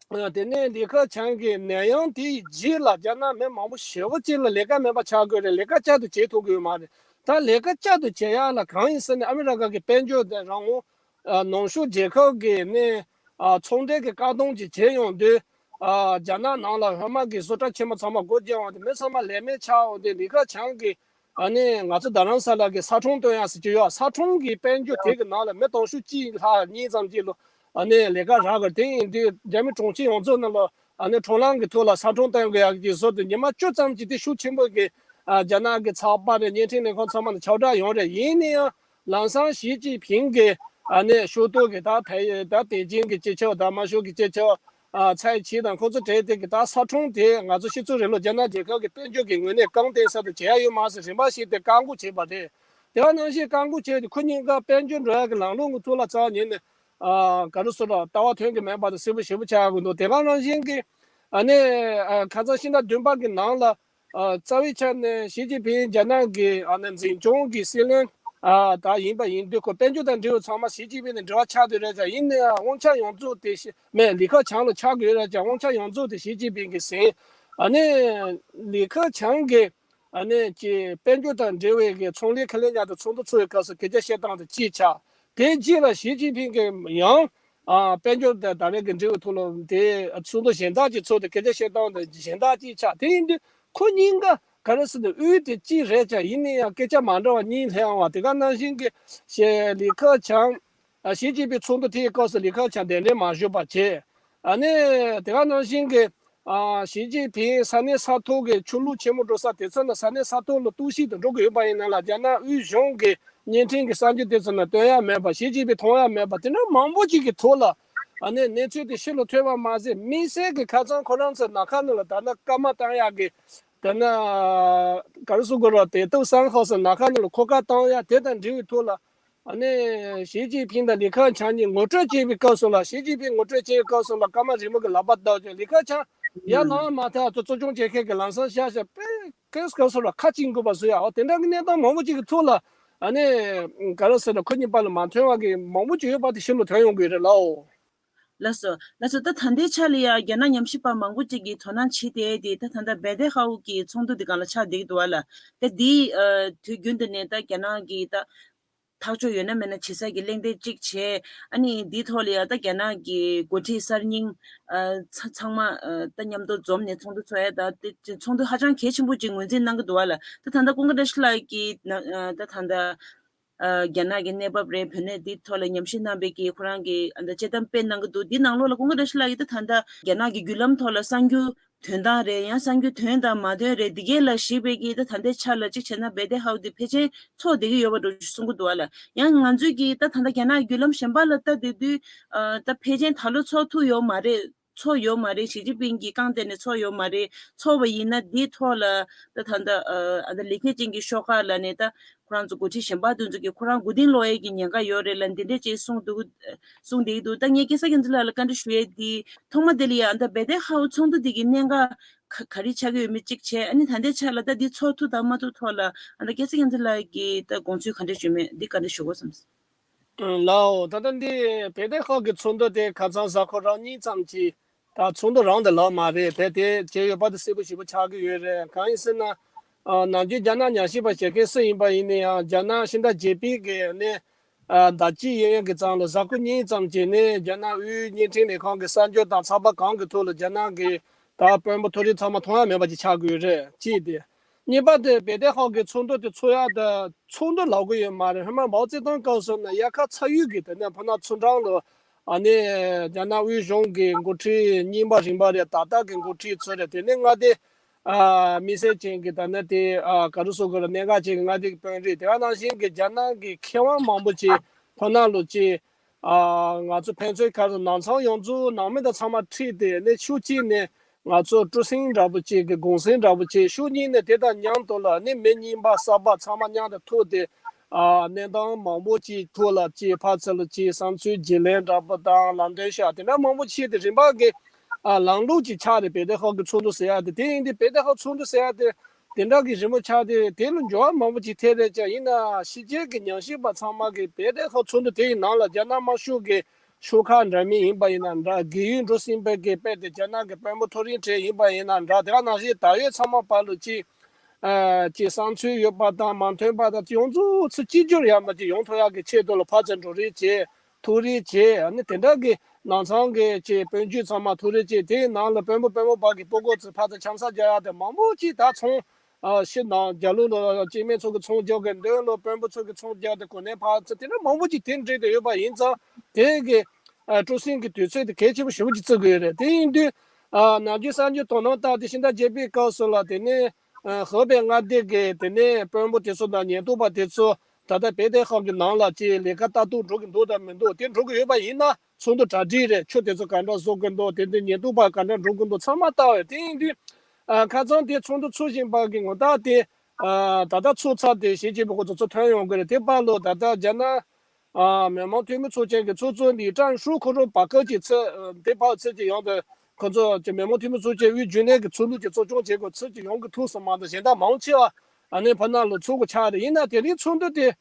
ཨ་དེ་ནས་ལི་ཁེ་ཆང་གི་ནད་ཡམས་དེའི་རྗེས་ལ་རྒྱ་ནག་མི་མང་པོ་ཞེ་པོ་ཅིག་ལ་ལས་ཀ་མེད་པ་ཆགས་དགོས་རེད། ལས་ཀ་བསྐྱར་དུ་བྱེད་ཐུབ་ཀྱི་ཡོད་མ་རེད། ད་ལས་ཀ་བསྐྱར་དུ་བྱེད་ཡག་ལ་གང་ཡིན་ཟེར་ན། ཨ་མི་རི་ཀ་གི་དཔལ་འབྱོར་དེ་རང་དབང་ཨ་ནུབ་ཕྱོགས་རྒྱལ་ཁབ་ཀྱི་ནས་ཨ་ཚོང་འབྲེལ་གྱི་བཀག་སྡོམ་ཅིག་བྱས་ཡོང་དུས། ཨ་རྒྱ་ནག་ནང་ལ་སྔོན་མ་གི་བཟོ་གྲྭ་ཆེན་མོ་ཚང་མ་སྒོ་བརྒྱབ་ཡོང་དུས། མི་ཚང་མ་ལས་མེད་ཆགས་ཡོང་དུས། ལི་ཁེ་ཆང་གིས་ཨ་ནི་ང་ཚོ་རྡ་རམ་ས་ལ་གི་ས་ཁྲོམ་སྟོན་ཡག་ཟེར་གྱི་ཡོད། ས་ཁྲོམ་གྱི་དཔལ་འབྱོར་དེ་གི་ནང་ལ་མི་དུང་ཕྱུར་གཅིག་ལྷག་གཉིས་ཙམ་ཅིག་ལ་ཨ་ནི་ལས་ཀ་རག་གི་རེད། དེ་ཡིན་དུས་རྒྱ་མི་གྲོང་ཁྱེར་ཡོངས་རྫོགས་ནང་ལ་ཨ་ནི་ཁྲོམ་ལམ་གྱི་ཐོག་ལ་ས་ཁྲོམ་སྟོན་དགོས་ཡག་གི་བཟོ་དེ་ཉི་མ་བཅུ་ཙམ་ཅིག་དེ་ཤུགས་ཆེན་པོ་གི་ཨ་རྒྱ་ནག་གི་ཚགས་པར་རེད། བརྙན་འཕྲིན་ལས་ཁུངས་ཚང་མ་ལ་ཁྱབ་བསྒྲགས་ཡོང་རེད། ཡིན་ན་ཡང་ལམ་སང་ཞི་ཅིན་ཕིང་གི་ཨ་ནི་ཤོག་ཐོག་གི་ད་ཕེ་ད་པེ་ཅིང་གི་སྤྱི་ཁྱབ་དང་དམར་ཤོག་གི་སྤྱི་ཁྱབ་ཨ་ཚའེ་ཆི་དང་ཁོང་ཚོ་གྲས་དེ་གི་ད་ས་ཁྲོམ་དེ་ང་ཚོ་སྤྱི་ཚོགས་རིང་ལུགས་རྒྱ་ནག་རྒྱལ་ཁབ་ཀྱི་དཔལ་འབྱོར་གྱི་ངོས་ནས་རྐང་བརྟེན་ས་དེ་བྱེད་ཡ་ཡོད་མ་རེད་ཟེར་རིམ་པ་བཞིན་དེ་བཀག་འགོག་བྱས་པ་རེད། དེ་ག་ནང་བཞིན་བཀག་འགོག་བྱས་ཏེ་ཁོ་གཉིས་ཀ་དཔལ་འབྱོར་འགྲོ་ཡ་གི་ལམ་ལུགས་ཀྱི་ཐོག་ལ་རྩ་བ་ཉིད་ནས་ཨ་ག་རེ་ཟེར་ལ་ལྟ་བ་མཐུན་གྱི་མེད་པ་དེ་གསལ་པོ་ཞེ་པོ་ཆགས་ཡོང་གི་འདུག་དེ་ག་ནང་བཞིན་གྱི་ཨ་ནི་ཨ་ཁ་སང་ཕྱི་ཟླ་བདུན་པ་གི་ནང་ལ་ཨ་རྩ་བའི་ཆ་ནས་ཞི་ཅིན་ཕིང་རྒྱ་ནག་གི་ཨ་ནི་འཛིན་སྐྱོང་གི་སྲིད་བློན་ ཨ་ད་ཡིན་པ་ཡིན་དུས་ཁོ་དཔལ་འབྱོར་དང་འབྲེལ་བའི་ཚང་མ་ཞི་ཅིན་ཕིང་དང་འབྲེལ་བ་ཆགས་བསྡད་རེད་ཀྱང་། ཡིན་ནའང་དབང་ཆ་ཡོངས་རྫོགས་དེ་ཞི་མེད་ལི་ཁེ་ཆང་ལ་ཆགས་དགོས་རེད་ཀྱང་། དབང་ཆ་ཡོངས་རྫོགས་དེ་ཞི་ཅིན་ཕིང་གིས་ཟིན། ཨ་ནི་ལི་ཁེ་ཆང་གིས་ཨ་ནི་ཅི་དཔལ་འབྱོར་དང་འབྲེལ་བའི་གི་ཚོང་ལས་ཁེ་ལས་མཉམ་དུ་ཚོགས་འདུ་ཚོགས་པའི་སྐབས་སུ་སྐད་ཆ་བཤད་སྟངས་དེ་གཅིག་ཆགས། དེ་རྗེས་ལ་ཞི་ཅིན་ཕིང་གིས་ཡང་ཨ་དཔལ་འབྱོར་དང་ད་རེས་ཀྱི་འབྲེལ་བའི་ཐོག་ལ་དེ་ཚོགས་འདུ་གཞན་དག་ཅིག་ཚོགས་ཏེ་སྐད་ཆ་བཤད་སྟངས་དེ་གཞན་དག་ཅིག་ཆགས། དེ་ཡིན་དུས་ཁོ་གཉིས་ཀ་ག་རེ་ཟེར་ན་དབུས་དེ་གཅིག་རེད་ཀྱང་། ཡིན་ན་ཡང་སྐད་ཆ་མ་འདྲ་བ་གཉིས་སླེབས་ཡོང་བ། དེ་ག་ནང་བཞིན་གྱི་ཞེ་ལི་ཁེ་ཆང་ཨ་ཞི་ཅིན་ཕིང་ཚོགས་འདུ་དེའི་སྐབས་སུ་ལི་ཁེ་ཆང་གདན་འདྲེན་མ་ཞུས་པ་བྱས། ཨ་ནི་དེ་ག་ནང་བཞིན་གྱི་ཨ་ཞི་ཅིན་ཕིང་ས་གནས་ས་ཐོག་གི་ཆོས་ལུགས་ཆེན་མོ་འགྲོ་ས་དེ་ཚོ་ནི་ས་གནས་ས་ཐོག་ལ་གཏོར་བཤིག་ཏུ་འགྲོ་གི་ཡོད་པ་ཡིན་ན་ལ། རྒྱ་ནག་དབུས་གཞུང་གི་བརྙན་འཕྲིན་གྱི་གསར་འགྱུར་དེ་ཚོ་ནི་སྟོན་ཡ་མེད་པ། ཞི་ཅིན་ཕིང་མཐོང་ཡ་མེད་པ། དེ་འདྲ་མང་པོ་ཅིག་གི་ཐོག་ལ་ཨ་ནི་གནས་ཚུལ་དེ་ཕྱི་ལ་ཐོན་པ་མ་ཟད། དམིགས་བསལ་གྱི་ཁ་སང་ཁོ་རང་ཚོ་ནམ་མཁའ་ནང་ལ་ད་ནི་སྐར་མ་བཏང་ཡག་གི་ད་ནི་ག་རེ་ཟེར་དགོས་རེད། དེ་ཏུའུ་སན་ཧའོ་སི་ནམ་མཁའ་ནང་ལ་འཁོར་སྐར་བཏང་ཡ་དེ་དང་འབྲེལ་བའི་ཐོག་ལ། ཨ་ནི་ཞི་ཅིན་ཕིང་དང་ལི་ཁེ་ཆང་གཉིས་ངོ་སྤྲོད་བྱེད་པའི་སྐབས་སུ་ལ། ཞི་ཅིན་ཕིང་ངོ་སྤྲོད་བྱེད་པའི་སྐབས་སུ་ལ་སྐར་མ་རིང་པོ་གི་ལག་པ་བརྡབ་བྱས། ལི་ཁེ་ཆང་ཡར་ལངས་མ་ཐག་ཏུ་གཙོ་སྐྱོང་བྱེད་མཁན་གྱི་ལམ་སང་བཞག་བཞག་པས། སྐབས་སྐབས་སུ་ལ་ཁ་གཅིག་འགུལ་བ་བཟོ་ཡ། འོ་དེ་འདྲ་གི་གནས་སྟངས་མང་པོ་ཅིག་གི་ཐོག་ལ་ཨ་ནི་ག་རེ་ཟེར་ན་ཁོ་གཉིས་བར་ལ་མ་མཐུན་པ་གི་མང་པོ་ཅིག་ཡོད་པ་དེ་ཕྱི་ལ་ཐོན་ཡོང་གི་རེད་ལགས། ལགས་སོ། ལགས་སོ། ད་ད་ལྟའི་ཆ་ལ་ཡ་རྒྱ་ནག་ཉམས་ཞིབ་པ་མང་པོ་ཅིག་གིས་དོ་སྣང་བྱེད་བསྡད་དེ། ད་ད་ལྟ་བེ་ཏེ་ཧའོ་གི་ཚོགས་འདུ་འདི་སྒང་ལ་ཆགས་བསྡད་ཀྱི་འདུག་བ་ལ། ད་འདི་ཨ་དུས་རྒྱུན་དུ་ནས་ད་རྒྱ་ནག་གི་ད་ཐག་གཅོད་ཡོད་ན་མེད་ན་བྱེད་ས་གི་གླེང་སྟེགས་གཅིག་བྱས། ཨ་ནི་འདིའི་ཐོག་ལ་ཡ་ད་རྒྱ་ནག་གི་འགོ་ཁྲིད་གསར་རྙིང་ཨ་ཚ་ཚང་མ་ཨ་ད་མཉམ་དུ་འཛོམས་ནས་ཚོགས་འདུ་ཚོགས་ཡ། ད་དེ་ཚོགས་འདུ་ཧ་ཅང་གལ་ཆེན་པོ་ཅིག་ངོས་འཛིན་གནང་གི་འདུག་བ་ལ། ད་ད་ལྟ་ཀུན་དགའ་བཀྲ་ཤིས་ལགས་ཀྱིས་ན་ཨ་ད་ད་ལྟ་ཨ་རྒྱ་ནག་གི་གནས་བབ་རེད། བོད་གནས་འདི་ཐོག་ལ་ཉམས་ཞིབ་གནང་བའི་གི་ཁོ་རང་གི་ཨ་ད་དཔྱད་གཏམ་སྤེལ་གནང་གི་འདུག་འདི་ནང་ལོགས་ལ་ཀུན་དགའ་བཀྲ་ཤིས་ལགས་ཀྱིས་ད་ད་ལྟ་རྒྱ་ནག་གི་བརྒྱུད་ལམ་ཐོག་ལ་གསར་འགྱུར་དོན་དག་རེད། ཡང་གསར་འགྱུར་དོན་དང་མ་དོན་རེད། འདི་གས་ལ་གཞིགས་པའི་གི་ད་ད་ལྟའི་ཆ་ལ་གཅིག་བྱས་ན་བེ་ཏེ་ཧའོ་འདི་ཕལ་ཆེར་ཚོགས་བསྡད་ཀྱི་ཡོད་པ་འདྲ་གསུང་གི་འདུག་བ་ལ། ཡང་ང་ཚོས་ཀྱི་ད་ད་ལྟ་རྒྱ་ནག་གི་བརྒྱུད་ལམ་གཞན་པ་ལ་ལྟ་བསྡད་དུས་ཨ་ད་ཕལ་ཆེར་ད་ལོ་ཚོགས་ཐུབ་ཡོད་མ་རེད། ཚོགས་ཡོད་མ་རེད། ཞི་ཅིན་ཕིང་གིས་རྐང་བསྟན་ནས་ཚོགས་ཡོད་མ་རེད། ཚོགས་པ་ཡིན་ན་འདིའི་ཐོག་ལ་ད་ད་ལྟ་ཨ་ད་ལི་ཁེ་ཆང་གི་ཤོག་ཁག་ལ་ནས་ད་ཁོ་རང་ཚོ་འགོ་ཁྲིད་གཞན་པ་དེ་ཚོ་གིས་ཁོ་རང་མགོ་རྟིང་སློག་ཡས་ཀྱི་ཉེན་ཁ་ཡོད་རེད་ལབ་འདི་འདྲས་ཅིག་གསུངས་འདུག་གསུངས་བསྡད་ཀྱི་འདུག་ད་ངས་སྐལ་བཟང་རྒྱ་མཚོ་ལགས་ལ་བཀའ་འདྲི་ཞུ་ཡས་འདི་ཐོག་མ་དེ་ལ་ཡ་ཨ་ད་བེ་ཏེ་ཧའོ་ཚོགས་འདུ་འདི་གི་གནད་འགག་ག་ག་རེ་ཆགས་ཀྱི་ཡོད་མེད་གཅིག་བྱས། ཨ་ནི་ད་ལྟའི་ཆ་ལ་ད་འདི་ཚོགས་ཐུབ་དང་མ་ཐུབ་ཐོག་ལ་ཨ་ད་སྐལ་བཟང་རྒྱ་མཚོ་ལགས་ཀྱིས་ད་དགོངས་ཚུལ་ག་འདྲ་ཞུ་མེད་འདི་བཀའ་འདྲི་ཞུ་དགོས་བསམས། ལའོ། ད་ལྟ་འདི་བེ་ཏེ་ཧའོ་གི་ཚོགས་འདུ་དེ་ཁ་སང་གཟའ་འཁོར་རང་གཉིས་ཙམ་གྱི་ད་ཚོགས་འདུ་རང་དུ་ལབ་མ་རེད། དེ་དེ་བྱས་ཡོད་པ་དེ་གསལ་པོ་ཞེ་པོ་ཆགས་ཀྱི་ཡོད་རེད། གང་ཡིན་ཟེར་ན་ཨ་ནམ་རྒྱུན་རྒྱ་ནག་ཉམས་ཞིབ་པ་བྱེད་མཁན་སུ་ཡིན་པ་ཡིན་ན་ཡང་། རྒྱ་ནག་ཕྱི་ཟླ་བརྒྱད་པའི་གི་ནས་ཨ་ཟླ་གཅིག་ཡན་ཡན་གི་ཙམ་ལ་གཟའ་འཁོར་གཉིས་ཙམ་གྱི་ནས་རྒྱ་ནག་དབུས་བརྙན་འཕྲིན་ལས་ཁང་གི་གསར་འགྱུར་དང་ཚགས་པར་གང་གི་ཐོག་ལ་རྒྱ་ནག་གི་ད་དཔོན་པོ་མཐོ་རིམ་ཚང་མ་མཐོང་ཡ་མེད་པ་ཅིག་ཆགས་ཀྱི་ཡོད་རེད། གཅིག་དེ། གཉིས་པ་དེ་བེ་ཏེ་ཧའོ་གི་ཚོགས་འདུ་དེ་ཚོགས་ཡ་དེ་ཚོགས་འདུ་ལབ་གི་ཡོད་མ་རེད། སྔོན་མ་མའོ་ཙེ་ཏུང་སྐབས་སུ་ནས་དབྱར་ཁ་ཚ་ཡུལ་གྱི་དེ་ནས་ཕ་ན་ཚུན་ཀྲང་ལ་ཨ་ནི་རྒྱ་ནག་དབུས་གཞུང་གི་འགོ་ཁྲིད་རྙིང་པ་རིམ་པ་རེད། ད་ལྟ་གི་འགོ་ཁྲིད་ཚོ་རེད། དེ་ནས་མངའ་སྡེ་ཨ་དམིགས་བསལ་ཅན་གྱི་ད་ནི་དེ་ཨ་ག་རེ་ཟེར་དགོས་རེད། གནད་འགག་ཅན་གྱི་མངའ་སྡེ་གི་དཔོན་རིགས། དེ་ག་ནང་བཞིན་གྱི་རྒྱ་ནག་གི་མཁས་དབང་མང་པོ་ཅིག་ཕ་ན་ལ་ཅིག་ཨ་ང་ཚོ་ཕན་ཚུན་ག་རེ་ནང་ཚང་ཡོངས་རྫོགས་ནང་མི་དང་ཚང་མ་ཁྲིད་དེ་ནས་ཕྱོགས་གཅིག་ནས་ང་ཚོ་སྤྲོ་གསེང་འདྲ་པོ་ཅིག་གི་དགོངས་སེལ་འདྲ་པོ་ཅིག་ཕྱོགས་གཉིས་ནས་དེ་དང་མཉམ་དུ་ལ་ནི་མི་རྙིང་པ་གསར་པ་ཚང་མ་མཉམ་དུ་ཐུག་སྟེ་ཨ་གནས་སྟངས་མང་པོ་ཅིག་ཐོག་ལ་ཅིག་ཕར་ཚུར་ལ་ཅིག་བསམ་ཚུལ་བརྗེ་ལེན་འདྲ་པོ་དང་ལམ་སྟོན་བྱ་དེ་འདྲ་མང་པོ་བྱས་ཏེ་རིམ་པ་གི་ཨ་ལམ་ལུགས་ཅིག་ཆགས་རེད། བེ་ཏེ་ཧའོ་གི་ཚོགས་འདུ་ཟེར་ཡ་དེ། དེ་ཡིན་དུས་བེ་ཏེ་ཧའོ་ཚོགས་འདུ་ཟེར་ཡ་དེ་དེ་འདྲ་གི་རི་མོ་ཆགས་ཏེ་དེ་ལ་འགྱུར་བ་མང་པོ་ཅིག་ཐེབས་རེད་ཀྱང་། ཡིན་ན་ཕྱི་རྒྱལ་གྱི་ཉམས་ཞིབ་པ་ཚང་མ་གིས་བེ་ཏེ་ཧའོ་ཚོགས་འདུ་དེ་ཡི་ནང་ལ་རྒྱ་ནག་དམར་ཤོག་གི་ཤོག་ཁག་འདྲ་མིན་ཡིན་པ་ཡིན་ན་འདྲ། རྒས་ཡོལ་འགྲོ་ཟིན་པའི་གི་དཔེ་དེ་རྒྱ་ནག་གི་དཔོན་པོ་མཐོ་རིམ་གྲས་ཡིན་པ་ཡིན་ན་འདྲ། དེ་ག་ནང་བཞིན་ད་ཡོད་ཚང་མ་བར་ལ་ཅིག་ཨ་ཅིག་བསམ་ཚུལ་ཡོད་པ་དང་མ་མཐུན་པ་དང་ཅིག་ཡོངས་རྫོགས་ཚུར་གཅིག་གྱུར་ཡར་མར་ཅིག་ཡོང་ཐུབ་ཡག་གི་ཆེད་དུ་ལ་ཕར་ཚུར་འགྲོ་རེས་བྱས། ཐུག་རེས་བྱས། ཨ་ནི་དེ་འདྲ་གི་ནང་ཚང་གི་ཅིག་དཔོན་རྒྱུད་ཚང་མ་ཐུག་རེས་བྱས། དེའི་ནང་ལ་དཔོན་པོ་དཔོན་པོ་བར་གྱི་སྤུ་གུ་ཚོས་ཕར་ཚུར་འཆམ་ས་རྒྱག་ཡ་དེ་མང་པོ་ཅིག་ད་ཚོང་ཨ་ཕྱི་ནང་རྒྱ་ལུགས་ལ་སྐྱེ་དམན་ཚོ་གི་ཚོང་རྒྱག་གི། མདུན་ལ་དཔོན་པོ་ཚོ་གི་ཚོང་རྒྱག་དེ་གོ་གནས་ཕར་ཚུར་དེ་འདྲ་མང་པོ་ཅིག་དེ་འདྲ་དེ་ཡོད་པ་ཡིན་ཙང་། དེ་གི་ཨ་སྤྲོ་གསེང་གི་དུས་ཚོད་དེ་གལ་ཆེན་པོ་ཞེ་པོ་ཅིག་བརྩི་དགོས་རེད། དེ་ཡིན་དུས་ཨ་ནམ་རྒྱུན་གསར་འགྱུར་དོ་སྣང་བཏང་སྟེ་ཕྱི་ཟླ་བརྒྱད་པའི་སྐབས་སུ་ལ་དེ་ནས་ཨ་ཧོ་པེ་མངའ་སྡེ་གི་དེ་ནས་དཔོན་པོ་དེ་ཚོ་དང་ཉེན་རྟོག་པ་དེ་ཚོ་ད་ལྟ་བེ་ཏེ་ཧའོ་གི་ནང་ལ་ཅིག་ལས་ཀ་ལྟ་རྟོག་འགྲོ་གི་འདུག་དང་མི་འདུག་དེ་འགྲོ་གི་ཡོད་པ་ཡིན་ན་ཚོགས་འདུ་གྲ་སྒྲིག་རེད། ཆུ་དེ་ཚོ་ག་འདྲ་བཟོ་གི་འདུག་དེ་འདི་ཉེན་རྟོག་པ་ག་འདྲ་འགྲོ་གི་འདུག་ཚང་མ་ལྟ་བས། དེ་ཡིན་དུས་ཨ་ཁ་སང་དེ་ཚོགས་འདུ་ཚོགས་བཞིན་པ་གི་ངོ་རྟགས་དེ་ཨ་ད་ལྟ་ཚོགས་ཚར་ཏེ་ཞེ་ཅིག་པོ་ཁོ་ཚོ་ཚུར་ཐོན་ཡོང་གི་རེད། དེ་བར་ལ་ད་ལྟ་རྒྱ་ནག་ཨ་མི་དམངས་འཐུས་མི་ཚོགས་ཆེན་གྱི་ཚོགས་གཙོ་ལི་ཀྲང་ཧྲུའུ་ཁོ་རང་བར་སྐབས་ཀྱི་ཚེ་དེ་བར་ཚེ་ཅིག་ཡོང་དུས་ཁོ་ཚོ་ཀྱི་མི་དམངས་འཐུས་མི་ཚོགས་ཆེན་དབུས་རྒྱུན་ལས་ཀྱི་ཚོགས་འདུ་ཅིག་གཙོ་སྐྱོང་བྱེད་དགོས་ཚུལ་ཅིག་ཡོང་གི་ཐུག་སོང་མ་གཏོགས། གཞན་དག་མང་ཆེ་བ་ཨ་ནི་ཕ་ན་ལ་ཚོགས་དགོས་ཆགས་རེད། ཡིན་ན་དེ་རིང་ཚོགས་འདུ་དེ་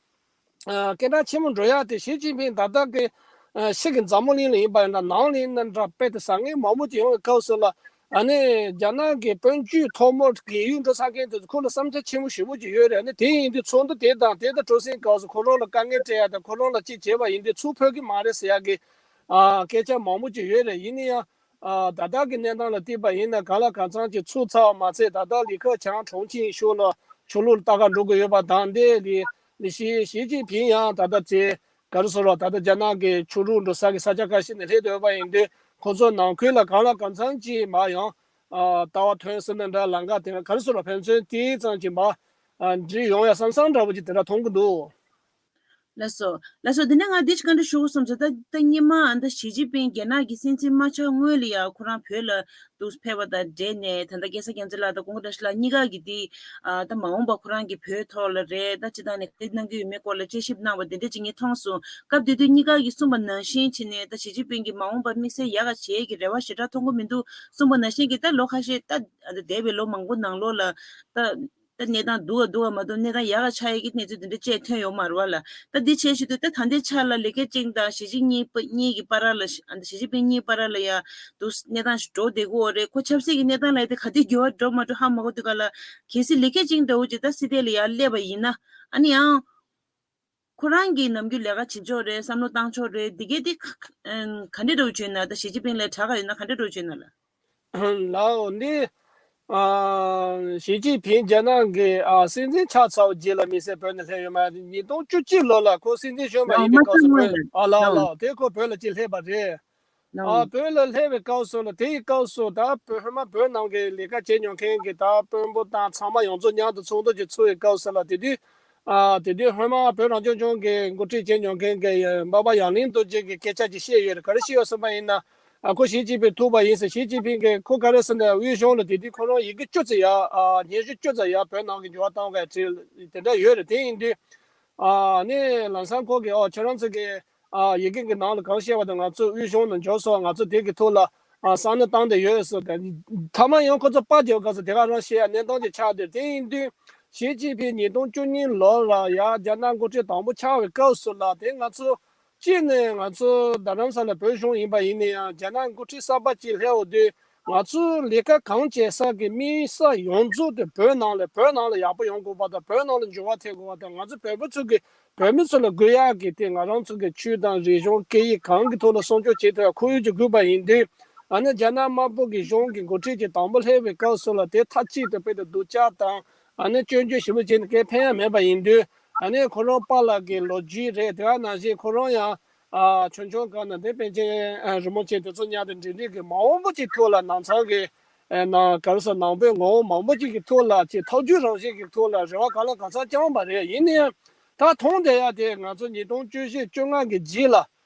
ཨ་སྐད་གྲགས་ཆེན་པོ་འགྲོ་ཡག་དེ་ཞི་ཅིན་ཕིང་ད་ལྟ་གི་ཨ་ཕྱི་གི་འཛམ་བུ་གླིང་ལ་ཡིན་པ་ཡིན་ན་ནང་ལ་ཡིན་ན་འདྲ་དཔེ་དེ་བཟང་ངན་མང་པོ་ཅིག་ཡོང་བའི་སྐབས་སུ་ལ། ཨ་ནི་རྒྱ་ནག་གི་དཔོན་བརྒྱུད་ཐོག་མར་རྒས་ཡོལ་འགྲོ་ཚར་མཁན་དེ་ཚོ་ཁོ་ལ་བསམ་འཆར་ཆེན་པོ་ཞེ་པོ་ཅིག་ཡོད་རེད། ཨ་ནི་དེ་ཡིན་དུས་ཚོགས་འདུ་དེ་དང་དེ་དང་གྲོལ་ཟིན་སྐབས་སུ་ཁོ་རང་ལ་དཀའ་ངལ་སྤྲད་ཡག་དང་ཁོ་རང་ལ་ཅིག་བྱས་པ་ཡིན་དུས་ཚུར་ཕེབས་ཀྱི་མ་རེད་ཟེར་ཡག་གི་ཨ་སྐད་ཆ་མང་པོ་ཅིག་ཡོད་རེད། ཡིན་ན་ཡང་ཨ་ད་ལྟ་གི་གནས་སྟངས་ལ་བལྟས་པ་ཡིན་ན་གང་ལ་གང་འཚམ་ཅིག་ཚུགས་ཚར་བ་མ་ཚད། ད་ལྟ་ལི་ཁེ་ཆང་ཁྲོང་ཆིང་ཕྱོགས་ལ་ཆོས་ལུགས་ལ་ལྟ་ག་འགྲོ་གི་ཡོད་པ་དང་། དེ་ལི་ལི་ཞི་ཞི་ཅིན་ཕིང་ཡང་ད་ལྟ་ཚེ་ག་རེ་ཟེར་རོ། ད་ལྟ་རྒྱ་ནག་གི་ཆོས་ལུགས་འགྲོ་ས་གི་ས་ཆ་ཁ་ཤས་ནས་སླེབས་བསྡད་ཡོད་པ་ཡིན་དུས་ཁོ་ཚོ་ནང་ཁུལ་ལ་གང་ལ་གང་འཚམ་ཅིག་མར་ཡང་ཨ་ལྟ་བ་ཐོན་ཟིན་ན་འདྲ། ལམ་ཁ་དེ་ག་རེ་ཟེར་རོ། ཕན་ཚུན་དེ་ཙམ་ཅིག་མར་ཨ་འགྲིག་ཡོང་ཡ་བསམ་བསམ་འདྲ་པོ་ཅིག་དེ་འདྲ་མཐོང་གི་འདུག། ལགས་སོ། ལགས་སོ། དེ་ནས་ང་འདི་ཅིག་བཀའ་འདྲི་ཞུ་དགོས་བསམ་སོང་། ད་ད་སྔོན་མ་ཨ་ད་ཞི་ཅིན་ཕིང་རྒྱ་ནག་གི་སྲིད་འཛིན་མ་ཆགས་སྔོན་ལ་ཡ་ཁོ་རང་བོད་ལ་འདུག་ཕེབས་པ་དང་འབྲེལ་ནས། ད་ལྟ་སྐལ་བཟང་རྒྱལ་མཚན་ལགས་དང་ཀུན་དགའ་བཀྲ་ཤིས་ལགས་གཉིས་ཀ་གིས་འདི་ཨ་ད་མ་འོངས་པ་ཁོ་རང་གི་བོད་ཐོག་ལ་རེད་ད་ཅི་ད་ནས་ག་རེ་གནང་གི་ཡོད་མེད་སྐོར་ལ་དཔྱད་ཞིབ་གནང་བ་དེ་འདྲ་ཅིག་ངས་མཐོང་སོང་། སྐབས་དེ་དུས་གཉིས་ཀ་གིས་གསུངས་པ་ནང་བཞིན་བྱས་ནས་ད་ཞི་ཅིན་ཕིང་གིས་མ་འོངས་པར་དམིགས་བསལ་ཡག་ག་བྱེད་ཀྱི་རེ་བ་ཞེ་དྲག་མཐོང་གི་མི་འདུག་གསུངས་པ་ནང་བཞིན་གྱི་ད་ལོ་ཁ་ཤས་ད་ཨ་ད་འདས་པའི་ལོ་མང་པོ་ནང་ལོགས་ལ་ད། ད་གནས་སྟངས་སྡུག་ག་སྡུག་ག་མ་གཏོགས་གནས་སྟངས་ཡག་ག་ཆགས་ཡས་ཀྱི་གནས་ཚུལ་དེ་འདྲ་བཅས་ཐོན་ཡོད་མ་རེད་བ་ལ། ད་འདི་བྱས་བཞིན་དུ་ད་ད་ལྟའི་ཆ་ལ་ལི་ཁེ་ཆང་དང་ཞི་ཅིན་གཉིས་པ་གཉིས་ཀྱི་བར་ལ་ཞི་ཨ་ཞི་ཅིན་ཕིང་གཉིས་བར་ལ་ཡ་དུ་གནས་སྟངས་ཤིག་འགྲོ་བསྡད་ཀྱི་ཡོད་རེད། ཁོ་ཆབ་སྲིད་ཀྱི་གནས་སྟངས་ལ་ཡ་དེ་ག་དུས་འགྱུར་བ་འགྲོ་མ་འགྲོ་ཧ་མ་གོ་དུས་ག་ལ། གལ་སྲིད་ལི་ཁེ་ཆང་འདྲ་བོ་ཅིག་ད་སྲིད་སྡེ་ལ་ཡར་སླེབས་པ་ཡིན་ན་ཨ་ནི་ཡང་ཁོ་རང་གིས་ནམ་རྒྱུན་ལས་ཀ་བྱེད་ཕྱོགས་རེད། བསམ་བློ་བཏང་ཕྱོགས་རེད། འདི་གས་དེ་ག་ག་འདྲ་འདྲ་བོ་བྱུང་ན། ད་ཞི་ཅིན་ཕིང་ལ་དྲག་ག་ཡོད་ན་ག་འདྲ་འདྲ་བོ་བྱུང་ན་ལ། ལའོ་འདི། ཨ་ཞི་ཅིན་ཕིང་རྒྱ་ནག་གི་ཨ་སྲིད་འཛིན་ཆགས་ཚར་བ་རྗེས་ལ་མི་སེར་བོད་ནས་སླེབས་ཡོད་མ་རེད། ཉིས་སྟོང་བཅུ་གཅིག་ལོ་ལ་ཁོ་སྲིད་འཛིན་གཞོན་པ་ཡིན་པའི་སྐབས་སུ་བོད། ཨ་ལའོ་ལའོ་དེ་ཁོ་བོད་ལ་ཅིག་སླེབས་པ་རེད། ཨ་བོད་ལ་སླེབས་པའི་སྐབས་སུ་ལ་དེ་ཡི་སྐབས་སུ་ད་བོད་ཧོན་མ་བོད་ནང་གི་ལས་ཀ་བྱེད་མྱོང་མཁན་གྱི་ད་དཔོན་པོ་དང་ཚང་མ་ཡོངས་རྫོགས་མཉམ་དུ་ཚོགས་འདུ་ཅིག་ཚུགས་པའི་སྐབས་སུ་ལ་དེ་དུས། ཨ་དེ་དུས་སྔོན་མ་བོད་རང་སྐྱོང་ལྗོངས་ཀྱི་འགོ་ཁྲིད་བྱེད་མྱོང་མཁན་གྱི་འབའ་པ་ཡང་གླིང་རྡོ་རྗེ་གིས་སྐད་ཆ་ཅིག་བཤད་ཡོད་རེད། ག་རེ་བཤད་ཡོད་ཟེར་བ་ཡིན་ན། ཨ་ཁོ་ཞི་ཅིན་ཕིང་ཐུག་པ་ཡིན་ཟེར། ཞི་ཅིན་ཕིང་གིས་ཁོ་ག་རེ་ཟེར་ན། དབུས་གཞུང་ལ་དེ་དུས་ཁོ་རང་ཡི་གེ་བཅུ་ཙམ་ཡ་ཨ་སྙན་ཞུ་བཅུ་ཙམ་ཡ་བོད་ནང་གི་འགྱུར་བ་གཏོང་ག་བྲིས་དེ་འདྲ་ཡོད་རེད། དེ་ཡིན་དུས་ཨ་ནི་ལམ་སང་ཁོ་གིས་ཨོ་ཁྱེད་རང་ཚོ་གི་ཨ་ཡི་གེ་གི་ནང་ལ་གང་བཤད་པ་དང་ང་ཚོ་དབུས་གཞུང་ནང་འབྱོར་སོང་། ང་ཚོ་དེ་གི་ཐོག་ལ་ཨ་བསམ་བློ་བཏང་བསྡད་ཡོད་ཟེར། དེ་མཐའ་མ་ཡང་ཁོ་ཚོ་པར་རྒྱག་སྐབས་སུ་དེ་ག་རང་བཤད་ཡ་གནས་སྟངས་ཅིག་ཆགས་བསྡད། དེ་ཡིན་དུས་ཞི་ཅིན་ཕིང་ཉིས་སྟོང་བཅུ་གཉིས་ལོ་ལ་ཡ་རྒྱ་ནག་འགོ་ཁྲིད་དང་པོ་ཆགས་པའི་སྐབས་སུ་ལ་དེ་ང་ཚོ་གཅིག་ནས་ང་ཚོ་རྡ་རམ་ས་ལ་བོད་གཞུང་ཡིན་པ་ཡིན་ན་ཡང་རྒྱ་ནག་འགོ་ཁྲིད་གསར་པ་ཅིག་སླེབས་འོང་དུས་ང་ཚོའི་ལས་ཀ་གང་བྱེད་ས་གི་དམིགས་ས་ཡོངས་རྫོགས་དེ་བོད་ནང་ལ་བོད་ནང་ལ་ཡག་པོ་ཡོང་དགོས་པ་དང་། བོད་ནང་ལ་འགྱུར་བ་ཐེབས་དགོས་པ་དང་། ང་ཚོ་བོད་པ་ཚོ་གི་བོད་མི་ཚོ་ལ་དགོས་ཡག་གི་དེ་ང་རང་ཚོ་གི་ཆོས་དང་རིག་གཞུང་སྐད་ཡིག་གང་གི་ཐོག་ལ་སྲུང་སྐྱོབ་བྱེད་ཐུབ་ཡ་ཁོར་ཡུག་ཅིག་དགོས་པ་ཡིན་དུས། ཨ་ནི་རྒྱ་ནག་དམར་པོ་གི་གཞུང་གི་འགོ་ཁྲིད་ཅིག་དང་པོ་སླེབས་པའི་སྐབས་སུ་ལ་དེ་མཐའ་གཅིག་ཏུ་དཔེ་དེ་སྡུག་ཅག་དང་ཨ་ནི་སྐྱོན་བརྗོད་ཞིབ་མོ་བྱས་ནས་སྐད་ཕན་ཡ་མེད་པ་ཡིན་དུས། ཨ་ནི་ཁོ་རང་པཱ་ལགས་ཀྱི་ལོ་རྒྱུས་རེད། དེ་ག་ནང་བཞིན་ཁོ་རང་ཡང་ཨ་ཆུང་ཆུང་སྒང་ནས་དེ་པཎ་ཆེན་ཨ་རིན་པོ་ཆེ་དེ་ཚོ་མཉམ་དུ་འབྲེལ་འདྲིས་ཀྱི་མ་འོངས་པ་ཅིག་ཐོག་ལ་ནང་ཚང་གི་ཨ་ནང་ག་རེ་ཟེར་ནང་པའི་ངོ་བོ་མང་པོ་ཅིག་གི་ཐོག་ལ་ཅིག་ཐག་གཅོད་རང་བཞིན་གྱི་ཐོག་ལ་རེ་བ་གང་ལ་གང་འཚམ་བཅངས་པ་རེད། ཡིན་ན་ཡང་ད་མཐོང་བསྡད་ཡ་དེ་ང་ཚོ་ཉིས་སྟོང་བཅུ་བཞི་བཅོ་ལྔ་གི་རྗེས་ལ་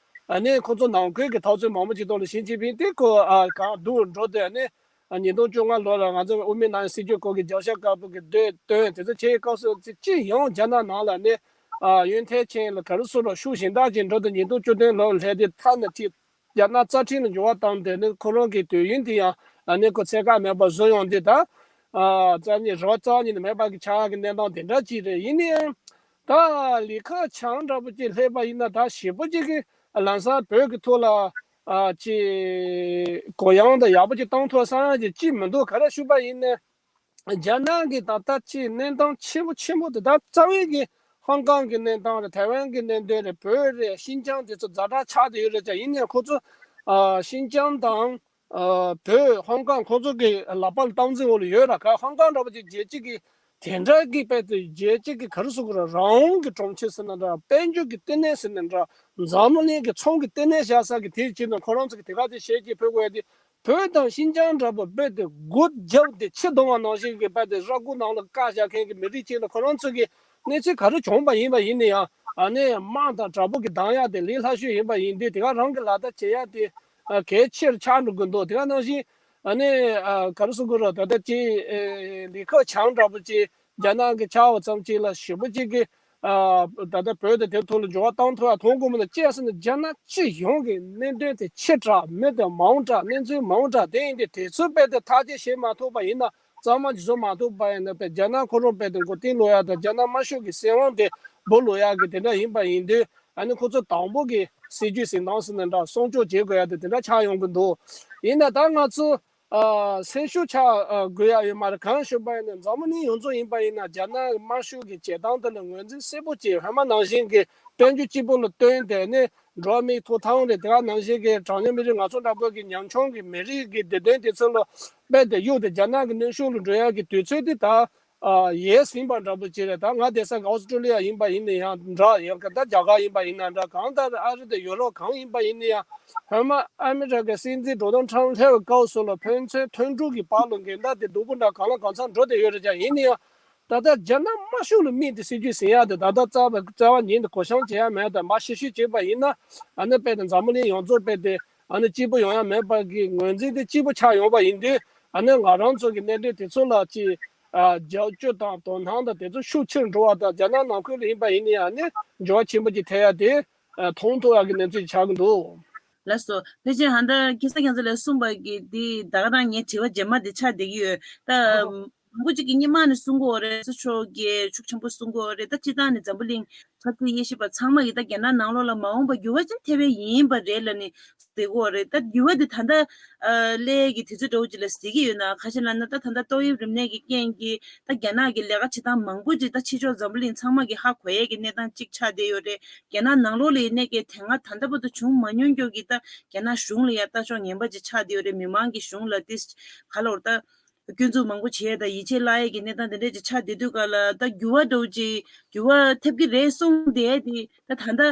ཨ་ནི་ཁོ་ཚོ་ནང་ཁུལ་གྱི་འཐབ་རྩོད་མང་པོ་ཅིག་ཐོག་ལ་ཞི་ཅིན་ཕིང་དེ་ཁོ་ཨ་གང་འདུག་འགྲོ་དུས་ཨ་ནི། ཉིས་སྟོང་བཅོ་ལྔ་ལོ་ལ་ང་ཚོ་དབུ་མའི་ནང་སྲིད་ཇུས་སྐོར་གྱི་བརྗོད་བྱ་དཀར་པོ་གི་མདོ་བཏོན་དེ་ཚོ་བྱས་སྐབས་སུ་ཅི་ཡང་རྒྱ་ནག་ནང་ལ་ནི་ཡོན་ཐའེ་ཅན་ལ་ག་རེ་ཟེར་རོ་ཤུགས་གཞན་དག་ཅིག་འགྲོ་དུས་ཉིས་སྟོང་བཅུ་བདུན་ལོ་སླེབས་དུས་མཐའ་ནས་ཅིག་རྒྱ་ནག་རྩ་ཁྲིམས་ལ་འགྱུར་བ་བཏང་དེ་ནི་ཁོ་རང་གི་དུས་ཡུན་དེ་ཡང་ནི་ཁོ་ཚད་བཀག་མེད་པར་བཟོ་ཡོང་དུས་ད་རྩ་ཉིད་རེ་བ་རྩ་བ་ཉིད་ནས་མེད་པ་གི་ཆགས་ཀྱི་གནས་སྟངས་དེ་འདྲ་ཅིག་རེད། ཡིན་ནའི་ད་ལི་ཁེ་ཆང་འདྲ་པོ་ཅིག་སླེབས་པ་ཡིན་ན་ད་ཞེ་པོ་ཅིག་གི་ལམ་སང་བོད་ཀྱི་ཐོག་ལ། ཨ་ཅིག་གུ་ཡངས་དང་ཡག་པོ་ཅིག་བཏང་ཐུབ་ས་ཅིག་ཅིག་མི་འདུག་ག་རེ་ཞུས་པ་ཡིན་ནའི་རྒྱ་ནག་གི་ད་ལྟ་ཅིག་གནས་སྟངས་ཆེན་པོ་ཆེན་པོ་དེ་ད་རྩ་བའི་གི་ཧོང་ཀོང་གི་གནས་སྟངས་རེད། ཐའེ་ཝན་གི་གནད་དོན་རེད། བོད་རེད། ཤིན་ཅང་དེ་ཚོ་ཛ་དྲག་ཆགས་བསྡད་ཡོད་རེད། ཅག་ཡིན་ནའི་ཁོ་ཚོ་ཨ་ཤིན་ཅང་དང་ཨ་བོད་ཧོང་ཀོང་ཁོ་ཚོ་གི་ལག་པ་ལ་སྟངས་འཛིན་འོག་ལ་ཡོད་ར། ག་ཧོང་ཀོང་འདྲ་པོ་ཅིག་རྒྱལ་སྤྱི་གི་དེ་འདྲ་གི་དཔེ་དེ་རྒྱལ་སྤྱི་གི་ག་རེ་ཟེར་དགོས་རེད། རང་དབང་གི་གྲོང་ཁྱེར་ཟེར་ན་འདྲ། དཔལ་འབྱོར་གི་ལྟེ་གནས་ཟེར་ན་འདྲ། འཛམ་བུ་གླིང་གི་ཚོང་གི་ལྟེ་གནས་བཞག་ས་གི་དེའི་རྗེས་ནས་ཁོ་རང་ཚོ་གི་དེ་ག་དེ་བྱས་རྗེས་ཕུལ་དགོས་ཡ་དེ། བོད་དང་ཤིན་ཅང་འདྲ་པོ་དཔེ་དེ་སྒོ་བརྒྱབ་སྟེ་ཕྱི་གཏོང་བ་ནང་བཞིན་གི་དཔེ་དེ་ར་སྐུ་ནང་ལ་བཀག་བཞག་མཁན་གི་མི་རིགས་གཅིག་ལ་ཁོ་རང་ཚོ་གི་གནས་ཚུལ་ག་རེ་བྱུང་བ་ཡིན་པ་ཡིན་ན་ཡང་ཨ་ནི་དམག་དང་དྲག་པོ་གི་སྡང་ཡ་དེ་ལས་སླ་ཤོས་ཡིན་པ་ཡིན་དུས་དེ་ག་རང་གི་ལག་བསྟར་བྱེད་ཡ་དེ་ཨ་གལ་ཆེར་ཆགས་འགྲོ་གི་འདུག་དེ་ག་ནང་བཞིན། ཨ་ནི་ཨ་ག་རེ་ཟེར་དགོས་རེད། ད་ལྟ་ཅིག་ཨེ་ལི་ཁེ་ཆང་འདྲ་པོ་ཅིག་རྒྱ་ནག་གི་ཆགས་པ་ཙམ་ཅིག་ལ་ཞེ་པོ་ཅིག་གི་ཨ་ད་ལྟ་བོད་དང་དེ་ཐོག་ལ་འགྱུར་བ་བཏང་ཐུབ་ཡ་མཐོང་དགོས་མིན་ལ་བཅས་ཟེར་ན། རྒྱ་ནག་སྤྱི་ཡོངས་ཀྱི་གནད་དོན་དེ་ཆེ་དྲགས་མི་དེ་མང་དྲགས། གནས་ཚུལ་མང་དྲགས། དེ་ཡིན་དུས་དེ་ཚོའི་དཔེ་དེ་ཐག་གཅོད་བྱེད་མ་ཐུབ་པ་ཡིན་ན། གཙང་མ་ཅིག་བཟོ་མ་ཐུབ་པ་ཡིན་ན་དཔེ་རྒྱ་ནག་ཁོ་རང་དཔེ་དེ་མགོ་རྟིང་སློག་ཡ་དང་རྒྱ་ནག་དམར་ཤོག་གི་སྲིད་དབང་དེ་ སྦོ་ལོ་ཡག་གི་དེ་འདྲ་ཡིན་པ་ཡིན་དུས། ཨ་ནི་ཁོ་ཚོ་དང་པོ་གི་སྲིད་ཇུས་འཛིན་སྟངས་ཟེར་ན་འདྲ། སྲུང་སྐྱོབ་བྱེད་དགོས་ཡ་དེ་དེ་འདྲ་ཆགས་ཡོང་གི་འདུག་ཡིན་ན་ད་ང་ཚོ་ཨ་སེམས་ཤུགས་ཆགས་ཨ་དགོས་ཡ་ཡོད་མ་རེད། གང་ཞུས་པ་ཡིན་ན་འཛམ་བུ་གླིང་ཡོངས་རྫོགས་ཡིན་པ་ཡིན་ན་རྒྱ་ནག་དམར་ཤོག་གི་བྱེད་སྟངས་དེ་ལ་ངོས་འཛིན་གསལ་པོ་བྱས། ཧོལ་མ་ནང་བཞིན་གྱི་དཔལ་འབྱོར་གཅིག་པུ་ལ་བརྟེན་ཏེ་ནི་འགྲོ་བ་མིའི་ཐོབ་ཐང་རེད། དེ་ག་ནང་བཞིན་གྱི་གྲངས་ཉུང་མི་རིགས་ང་ཚོ་འདྲ་པོ་གི་ཉམ་ཆུང་གི་མི་རིགས་ཀྱི་བདེ་དོན་དེ་ཚོ་ལ་རྦད་དེ་གཡུག་སྟེ་རྒྱ་ནག་གི་གནོན་ཤུགས་ལ་འགྲོ་ཡ་གི་དུས་ཚོད་དེ་ད་ཨ་ཡལ་ཟིན་པ་འདྲ་པོ་ཅིག་རེད། ད་ང་བསྡད་ས་གི་ཨོ་སི་ཀྲོ་ལི་ཡ་ཡིན་པ་ཡིན་ན་ཡང་འདྲ། ཡང་ད་རྒྱ་གར་ཡིན་པ་ཡིན་ན་འདྲ། གང་ལྟར་ཨ་རི་དང་ཡུ་རོབ་གང་ཡིན་པ་ཡིན་ན་ཡང་། ཧོལ་མ་ཨ་མི་རི་ཀའི་སྲིད་འཛིན་ཌོ་ནལ་ཊམ་སླེབས་པའི་སྐབས་སུ་ལ་ཕན་ཚུན་མཐུན་གྲོགས་ཀྱི་བར་ལ་འགལ་ཟླ་དེ་སྡུག་པོ་འདྲ་གང་ལ་གང་འཚམ་འགྲོ་བསྡད་ཡོད་རེད་ཀྱང་། ཡིན་ན་ཡང་ད་ལྟ་རྒྱ་ནག་དམར་ཤོག་ལ་དམིགས་ཏེ་སྲིད་ཇུས་ཟིན་ཡག་དེ་ད་ལྟ་རྩ་བ་རྩ་བ་ཉིད་ནས་གོ་བཤམས་བྱེད་ཡག་མེད། ད་མར་ཤི་ཤི་བྱས་པ་ཡིན་ན། ཨ་ནི་དཔེ་དེ་འཛམ་བུ་གླིང་ཡོངས་རྫོགས་དཔེ་དེ་ཨ་ནི་གཅིག་པུ་ཡོང་ཡག་མེད་པ་གི་ངོས་འཛིན་དེ་གཅིག་པུ་ཆགས་ཡོང་བ་ཡིན་དུས། ཨ་ནི་ང་རང་ཚོ་གི་གནད་དོན་དེ་ཚོ་ལ་ཅིག་ཨ་རྒྱབ་སྐྱོར་དང་དོ་སྣང་དང་དེ་ཚོ་ཤུགས་ཆེར་འགྲོ་བ་དང་། རྒྱ་ནག་ནང་ཁུལ་ལ་ཡིན་པ་ཡིན་ན་ཡང་ནི་འགྱུར་བ་ཆེན་པོ་ཅིག་ཐེབས་ཡག་དེ་ཨ་མཐོང་ཐུབ་ཡག་གི་གནས་ཚུལ་ཆགས་ཀྱི་འདུག་ལགས་སོ། ཕལ་ཆེར་ཧ་ད་ཁ་སང་ཁྱེད་ཚོ་ལ་གསུངས་པ་གི་འདི་ད་ག་རང་ངའི་དྲི་བ་རྗེས་མ་འདི་ཆགས་བསྡད་ཀྱི་ཡོད་ད། མང་པོ་ཅིག་གིས་སྔོན་མ་ནས་གསུང་གི་ཡོད་རེད། སྲིད་ཕྱོགས་ཀྱི་ཤུགས་ཆེན་པོ་གསུང་གི་ཡོད་རེད། ད་སྤྱིར་བཏང་ནས་འཛམ་བུ་གླིང་ཆབ་སྲིད་དབྱེ་ཞིབ་པ་ཚང་མ་གིས་ད་རྒྱ་ནག་ནང་ལོགས་ལ་མ་འོངས་པ་འགྱུར་བ་ཅིག་ཐེབས་པ་ཡིན་པ་རེད་ལབ་ནས་ཟེར་གི་ཡོད་རེད། ད་འགྱུར་བ་འདི་ད་ལྟ་ཨ་སླེབས་ཀྱི་དུས་ཚོད་འདྲ་བོ་ཅིག་ལ་ཟེར་གྱི་ཡོད་ན། ག་ཅི་ལབ་ན་ད་ད་ལྟ་ཏོག་དབྱིབས་རིམས་ནད་ཀྱི་རྐྱེན་གྱིས་ད་རྒྱ་ནག་གི་ལས་ཀ་བྱེད་སྟངས་མང་པོ་ཅིག་ད་ཕྱི་ཕྱོགས་འཛམ་བུ་གླིང་ཚང་མ་གིས་ཧ་གོ་ཡས་ཀྱི་གནས་སྟངས་ཅིག་ཆགས་བསྡད་ཡོད་རེད། རྒྱ་ནག་ནང་ལོགས་ལ་ཡིན་ནའི་གི་དེ་སྔ་ད་ལྟ་བར་དུ་བྱུང་མ་མྱོང་རྒྱུ་གི་ད་རྒྱ་ནག་གཞུང་ལ་ཡ་ལྟ་ཕྱོགས་ངན་པ་ཅིག་ཆགས་བསྡད་ཡོད་རེད། མི་མང་གི་གཞུང་ལ་ཏིས་ག་ལོར་ད་སྐྱོན་འཛུགས་མང་པོ་བྱས་དང་ཡིད་ཆེས་བརླག་ཡས་ཀྱི་གནས་སྟངས་དེ་འདྲས་ཅིག་ཆགས་བསྡད་དུས་ག་ལ་ད་འགྱུར་བ་འདྲ་བོ་ཅིག་འགྱུར་བ་ཐེབས་ཀྱི་རེད་གསུངས་བསྡད་དེ། ད་ད་ལྟ་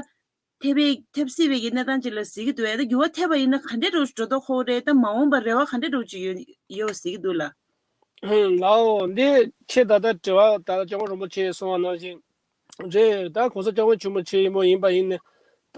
ཐེབས་པའི་ཐེབས་སྲིད་པའི་གི་གནས་སྟངས་ཅིག་ལ་གཟིགས་ཀྱི་འདུག་ཡ། ད་འགྱུར་བ་ཐེབས་པ་ཡིན་ན་ག་འདྲས་འདྲ་བོ་འགྲོ་ལྡོག་ཁོ་རེད། ད་མ་འོངས་པར་རེ་བ་ག་འདྲས་འདྲ་བོ་ཅིག་ཡོད་ཡོད་གཟིགས་ཀྱི་འདུག་ལ། ལའོ། འདི་ཁྱེད་ད་ལྟ་དྲི་བ་ད་ལྟ་སྐྱབས་མགོན་རིན་པོ་ཆེས་གསུངས་པ་ནང་བཞིན་རེད། ད་གོང་ས་སྐྱབས་མགོན་ཆེན་པོ་ཆེན་མོ་ཡིན་པ་ཡིན་ནི། ད་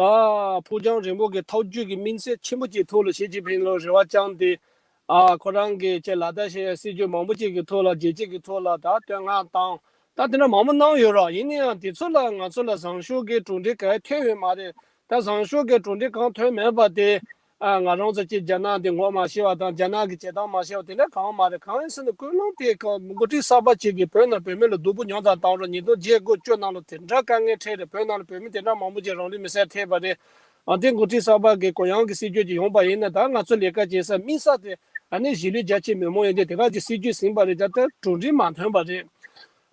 ཕུགས་རྒྱང་རིང་པོ་གི་ཐག་གཅོད་ཀྱི་དམིགས་བསལ་ཆེན་པོ་ཅིག་ཐོག་ལ་ཞི་ཅིན་ཕིང་ལ་རེ་བ་བཅངས་ཏེ། ཨ་ཁོ་རང་གིས་ཅིག་ལག་བསྟར་བྱས་སྲིད་ཇུས་མང་པོ་ཅིག་གི་ཐོག་ལ་རྒྱལ་སྤྱི་གི་ཐོག་ལ་ད་བསྟོད་བསྔགས་བཏང་། ད་དེ་འདྲ་མང་པོ་གནང་ཡོད་ར། ཡིན་ན་ཡང་དེ་ཚོ་ལ་ང་ཚོ་ལ་བཟང་ཕྱོགས་ཀྱི་གྲུབ་འབྲས་གང་ཐོན་ཡོད་མ་རེད། ད་བཟང་ཕྱོགས་ཀྱི་གྲུབ་འབྲས་གང་ཐོན་མེད་པ་དེ། ཨ་ང་རང་ཚོ་ཅིག་རྒྱ་ནག་འདི་ངོ་མ་ཤེས་པ་དང་རྒྱ་ནག་གི་བྱེད་སྟངས་མ་ཤེས་པ་དེ་འདྲ་གང་ཡང་མ་རེད། གང་ཡིན་ཟེར་ན་ཀུན་སློང་དེ་ཀ་འགོ་ཁྲིད་གསར་པ་ཅིག་གིས་བོད་ནང་བོད་མི་ལ་སྡུག་པོ་ཉུང་ཙམ་བཏང་རོགས། ཉིས་སྟོང་བརྒྱད་དགུ་བཅུ་ནང་ལ་དེ་འདྲ་དཀའ་ངལ་འཕྲད་རེད། བོད་ནང་ལ་བོད་མི་དེ་འདྲ་མང་པོ་ཅིག་རང་ལུས་མེར་སྲེག་ཐེབས་པ་རེད། ཨ་དེ་འགོ་ཁྲིད་གསར་པ་གི་གུ་ཡངས་ཀྱི་སྲིད་ཇུས་ཅིག་ཡོང་པ་ཡིན་ན། ད་ང་ཚོ་ལས་ཀ་བྱེད་ས་དམིགས་ས་དེ་ཨ་ནི་གཞིས་ལུས་རྒྱ་ཆེ་མི་མང་ཡོད་དེ་དེ་ག་ཅིག་སྲིད་ཇུས་ཟིན་པ་རེད། ད་ལྟ་གྲུབ་འབྲས་མ་ཐོན་པ་རེད།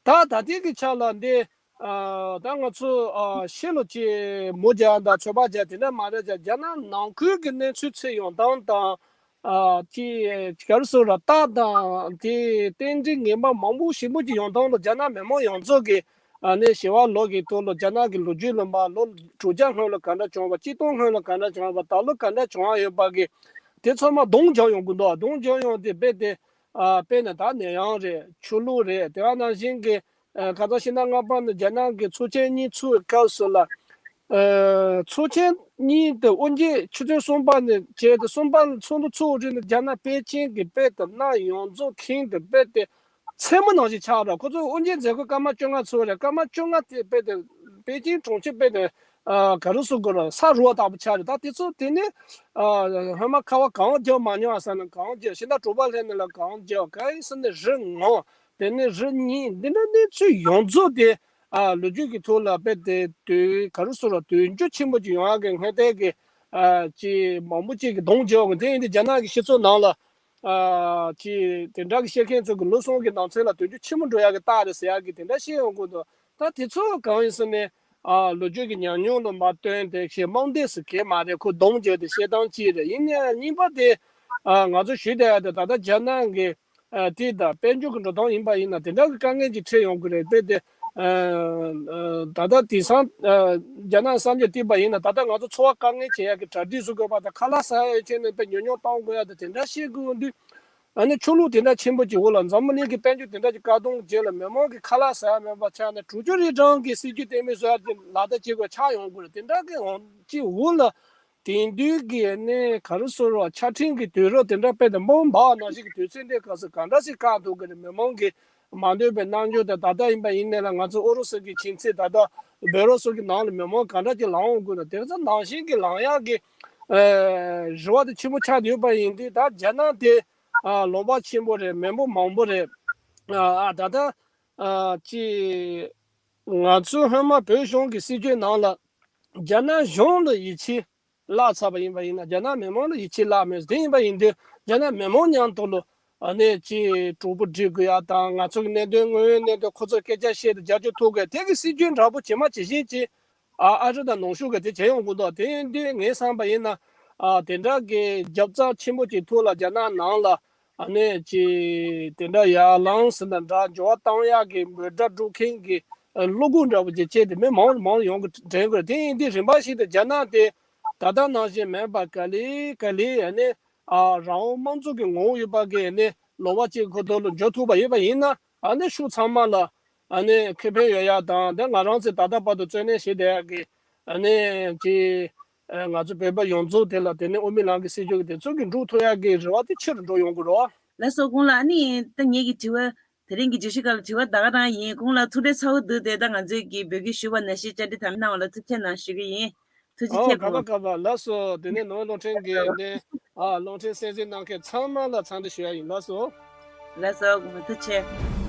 ད་ད་ལྟའི་གི་ཆ་ལ་འདི། ཨ་ད་ང་ཚོ་ཨ་ཕྱི་ལ་ཅིག་མོ་རྒྱག་དང་ཚོད་དཔག་རྒྱག་དེ་འདྲ་མ་རེད་ཀྱང་། རྒྱ་ནག་ནང་ཁུལ་གྱི་གནས་ཚུལ་ཚུར་ཡོང་སྟངས་དང་། ཨ་ཅིག་ག་རེ་ཟེར་ར། རྟགས་དང་དེ་རྟེན་འབྲེལ་ངན་པ་མང་པོ་ཞིབ་མོ་ཅིག་ཡོང་སྟངས་ལ་རྒྱ་ནག་མི་མང་ཡོངས་རྫོགས་ཀྱིས་ཨ་ནི་ཞི་བ་ལོ་གི་ཐོག་ལ་རྒྱ་ནག་གི་ལོ་རྒྱུས་ལ་མ་ལོ་དྲུག་བརྒྱ་སྔོན་ལ་ག་འདྲ་བྱུང་བ། གཅིག་སྟོང་སྔོན་ལ་ག་འདྲ་བྱུང་བ། ད་ལོ་ག་འདྲ་བྱུང་བ་ཡོད་པ་གི་དེ་ཚང་མ་གདོང་རྒྱག་ཡོང་གི་འདུག་གདོང་རྒྱག་ཡོང་དེ་རྦད་དེ། ཨ་དཔེར་ན་ད་ནད་ཡམས་རེད། ཆོས་ལུགས་རེད། དེ་ག་ནང་བཞིན་གྱི་ཨ་ག་ཚོད་ཤེས་ན་སྔ་པ་ནི་རྒྱ་ནག་གི་ཚོགས་ཆེན་གཉིས་ཚུགས་སྐབས་སུ་ལ། ཨ་ཚོགས་ཆེན་གཉིས་དེ་དབུ་འབྱེད་ཆུ་ཚོད་གསུམ་པ་ནས་བྱས་ཏེ་གསུམ་པ་ཚོགས་འདུ་ཚོགས་རིང་ལ་རྒྱ་ནག་པེ་ཅིང་གི་དཔེ་དེ་གནམ་ཡོངས་རྫོགས་ཁེངས་ཏེ་དཔེ་དེ་མཚན་མོ་ནང་བཞིན་ཆགས་ར། ཁོ་ཚོ་དབུ་འབྱེད་མཛད་སྒོ་སྐར་མ་བཅོ་ལྔ་ཚུགས་རེད། སྐར་མ་བཅོ་ལྔ་དེ་དཔེ་དེ་པེ་ཅིང་གྲོང་ཁྱེར་དཔེ་དེ་ཨ་ག་རེ་ཟེར་དགོས་ར། ས་རུབ་པ་ལྟ་བུ་ཆགས་རེད། ད་དེ་ཚོ་དེ་ནི་ཨ་ཧོན་མ་ཁ་བ་གང་རྒྱག་མ་མྱོང་བ་ས་ན་གང་རྒྱག་ཤིང་རྟ་གྲོད་པ་ལྷས་ནས་ལ་གང་རྒྱག་ག་ཡིན་ཟེར་ནས་རི་ངོ་། དེ་ནས་རི་གཉིས་འདི་འདྲ་གནས་ཚུལ་ཡོངས་རྫོགས་དེ་ཨ་ལོ་རྒྱུས་ཀྱི་ཐོག་ལ་དཔེ་དེ་དུས་ག་རེ་ཟེར་ར། དུས་འགྱུར་ཆེན་པོ་ཅིག་ཡོང་ཡག་གི་སྔོན་གཏན་གྱི་ཨ་ཅིག་མང་པོ་ཅིག་གི་གདོང་བརྗེ་བ་གི། དེ་ཡིན་དུས་རྒྱ་ནག་གི་སྤྱི་ཚོགས་ནང་ལ་ཨ་ཅིག་དེ་འདྲ་གི་བཤད་མཁན་ཚོ་གི་ལོ་གསུམ་གི་ནང་ཚུན་ལ་དུས་འགྱུར་ཆེན་པོ་འགྲོ་ཡག་གི་རྟགས་རེད་ཟེར་ཡག་གི་དེ་འདྲ་བཤད་ཡོང་གི་འདུག་ད་དེ་ཚོ་གང་ཡིན་ཟེར་ནས་ཨ་ལོ་རྒྱུས་ཀྱི་ཉམས་མྱོང་ལ་མ་བསྟུན་ཏེ་ཞེ་རྨོངས་དད་ཟེར་གི་མ་རེད། ཁོ་གདོང་བརྗེ་དེ་བཤད་སྟངས་གཅིག་རེད། ཡིན་ནའང་གཉིས་པ་དེ་ཨ་ང་ཚོ་ཞུས་བསྡད་ཡག་དེ་ད་ལྟ་རྒྱ་ནག་གི་ཨ་དེ་དང་དཔལ་འབྱོར་གྱི་འགྲོ་སྟངས་ཡིན་པ་ཡིན་ན་དེ་འདྲ་གི་དཀའ་ངལ་ཅིག་འཕྲད་ཡོང་གི་རེད། དཔེ་དེ་ཨ་ཨ་ད་ལྟ་དེང་སང་ཨ་རྒྱ་ནག་གསར་འགྱུར་བལྟས་པ་ཡིན་ན་ད་ལྟ་ང་ཚོ་འཚོ་བ་དཀའ་ངལ་ཆེ་ཡག་གི་གྲ་སྒྲིག་བཟོ་དགོས་པ་དང་ཁ་ལག་ཟ་ཡག་ཡོད་ཆེད་ནས་དཔེ་ཉོ་ཉོ་གཏོང་དགོས་ཡག་དང་དེ་འདྲ་བཤད་དགོས་འདུག་ཨ་ནི་ཆོས་ལུགས་དེ་འདྲ་ཆེན་པོ་ཅིག་འོག་ལ་འཛམ་བུ་གླིང་གི་དཔལ་འབྱོར་དེ་འདྲ་ཅིག་བཀག་སྡོམ་བྱས་ལ་མི་མང་གི་ཁ་ལག་ཟ་ཡག་མེད་པ་ཆགས་ནས་དྲུག་ཅུ་རེ་གྲངས་ཀྱི་སྲིད་ཇུས་གཏན་འབེབས་བཟོ་ཡག་ཅིག་ལག་བསྟར་བྱེད་དགོས་ཆགས་ཡོང་དགོས་རེད། དེ་འདྲ་གི་འོང་ཅིག་འོག་ལ་དེང་དུས་ཀྱི་ནི་ག་རེ་ཟེར་རོ། ཆ་འཕྲིན་གྱི་དུས་རབས་དེ་འདྲ་དཔེ་དེ་འབུམ་འབར་ནང་བཞིན་གྱི་དུས་ཚོད་འདིའི་སྐབས་སུ་གང་འདྲ་ཞིག་བཀག་ཐུབ་ཀྱི་རེད། མི་མང་གི་མ་འདོད་པའི་རྣམ་འགྱུར་དེ་ད་ལྟ་ཡིན་པ་ཡིན་ནའི་ལ་ང་ཚོ་ཨུ་རུ་སུ་གི་ཁྱིམ་མཚེས་ད་ལྟ་བེ་རུ་སུ་གི་ནང་ལ་མི་མང་གང་འདྲ་ཅིག་ལངས་ཡོང་དགོས་ན་དེ་ཚོ་ནང་བཞིན་གྱི་ལངས་ཡག་གི་རེ་བ་དེ་ཆེན་པོ་ཆགས་ཡོད་པ་ཡིན་དུས། ད་རྒྱ་ནག་དེ་ཨ་ལུང་པ་ཆེན་པོ་རེད། མི་འབོར་མང་པོ་རེད། ཨ་ད་ལྟ་ཨ་ཅི་ ང་ཚོའི་སྔོན་མ་བོད་གཞུང་གི་སྲིད་བྱུས་ནང་ལ་རྒྱ་ནག་གཞུང་ལ་ཡིད་ཆེས་བརླག་ཚར་བ་ཡིན་པ་ཡིན་ན། རྒྱ་ནག་མི་མང་ལ་ཡིད་ཆེས་བརླག་མེད། དེ་ཡིན་པ་ཡིན་དུས་རྒྱ་ནག་མི་མང་མཉམ་དུ་ལ་ཨ་ནི་ཅིག་གྲོགས་པོ་སྒྲིག་དགོས་ཡ་དང་། ང་ཚོ་གི་གནད་དོན་དངོས་ཡོད་གནད་དོན་ཁོ་ཚོར་སྐད་ཆ་བཤད་དེ་རྒྱབ་སྐྱོར་ཐོབ་དགོས། དེ་གི་སྲིད་བྱུས་འདྲ་པོ་ཇི་མ་ཇི་བཞིན་ཅིག་ཨ་ཨ་རི་དང་ནུབ་ཕྱོགས་གི་དེ་བྱས་ཡོང་གི་འདུག་དེ་ཡིན་དུས་ངས་བསམ་པ་ཡིན་ན། ཨ་དེ་འདྲ་གི་རྒྱབ་རྩ་ཆེན་པོ་ཅིག་ཐོག་ལ་རྒྱ་ནག་ནང་ལ་ཨ་ནི་ཅིག་དེ་འདྲ་ཡར་ལངས་ཟིན་དང་འདྲ་འགྱུར་བ་བཏང་ཡག་གི་འབོད་སྒྲ་སྒྲོག་མཁན་གྱི་ཨ་གློག་སྒུལ་འདྲ་པོ་ཅིག་བྱས་ཏེ་མི་མང་མང་ཡོང་གི་དྲན་དགོས། དེ་ཡིན་དུས་རིམ་པ་ཞིག་ཏུ་རྒྱ་ནག་དེ་ད་ལྟ་ནང་བཞིན་མིན་པར་ག་ལེ་ག་ལེ་ཨ་ནི་ཨ་རང་དབང་དམངས་གཙོ་གི་ངོ་བོ་ཡོད་པ་གི་ཨ་ནི་ལོ་བ་གཅིག་གི་ཐོག་ལ་འགྱུར་ཐུབ་པ་ཡོད་པ་ཡིན་ན། ཨ་ནི་ཕྱོགས་ཚང་མ་ལ་ཨ་ནི་ཁེ་ཕན་ཡོད་ཡ་དང་། དེ་ང་རང་ཚོས་ད་ལྟ་བར་དུ་བརྩོན་ལེན་བྱེད་བསྡད་ཡ་གི་ཨ་ནི་ཅིག་ཨ་ང་ཚོ་བོད་པ་ཡོངས་རྫོགས་དེ་ལ་དེ་ནས་དབུ་མའི་ལམ་གྱི་སྲིད་བྱུས་ཀྱི་དེ་ཚོ་གི་འགྲུབ་ཐུབ་ཡ་གི་རེ་བ་དེ་ཆེ་རུ་འགྲོ་ཡོང་གི་རེད། ལགས་སོ། གོང་ལ་ཨ་ནི་ད་ངེད་ཀྱི་དྲི་བ་དེ་རིང་གི་བརྗོད་གཞི་སྒང་ལ་དྲི་བ་ད་ག་རང་ཡིན། གོང་ལ་ཐུགས་ཁྲལ་ཚ་བོ་འདུག་དེ་ད་ང་ཚོས་ཀྱི་འབོད་སྐུལ་ཞུས་པ་ནང་བཞིན་བཅར་འདྲི་དམ་གནང་བ་ལ་ཐུགས་རྗེ་གནང་ཞུ་གི་ཡིན། ཐུགས་རྗེ་ཨོ་ཆེ་ག་པ་གོང་། ག་པ། ལགས་སོ། དེ་ནས་ནོར་བུ་གློག་འཕྲིན་གྱི་ནས་ཨ་གློག་འཕྲིན་གསན་གཟིགས་གནང་མཁན་ཚང་མ་ལ་འཚམས་འདྲི་ཞུ་ཡ་ཡིན། ལགས་སོ། ལགས་སོ། གོང་ཐུགས་རྗེ་ཆེ།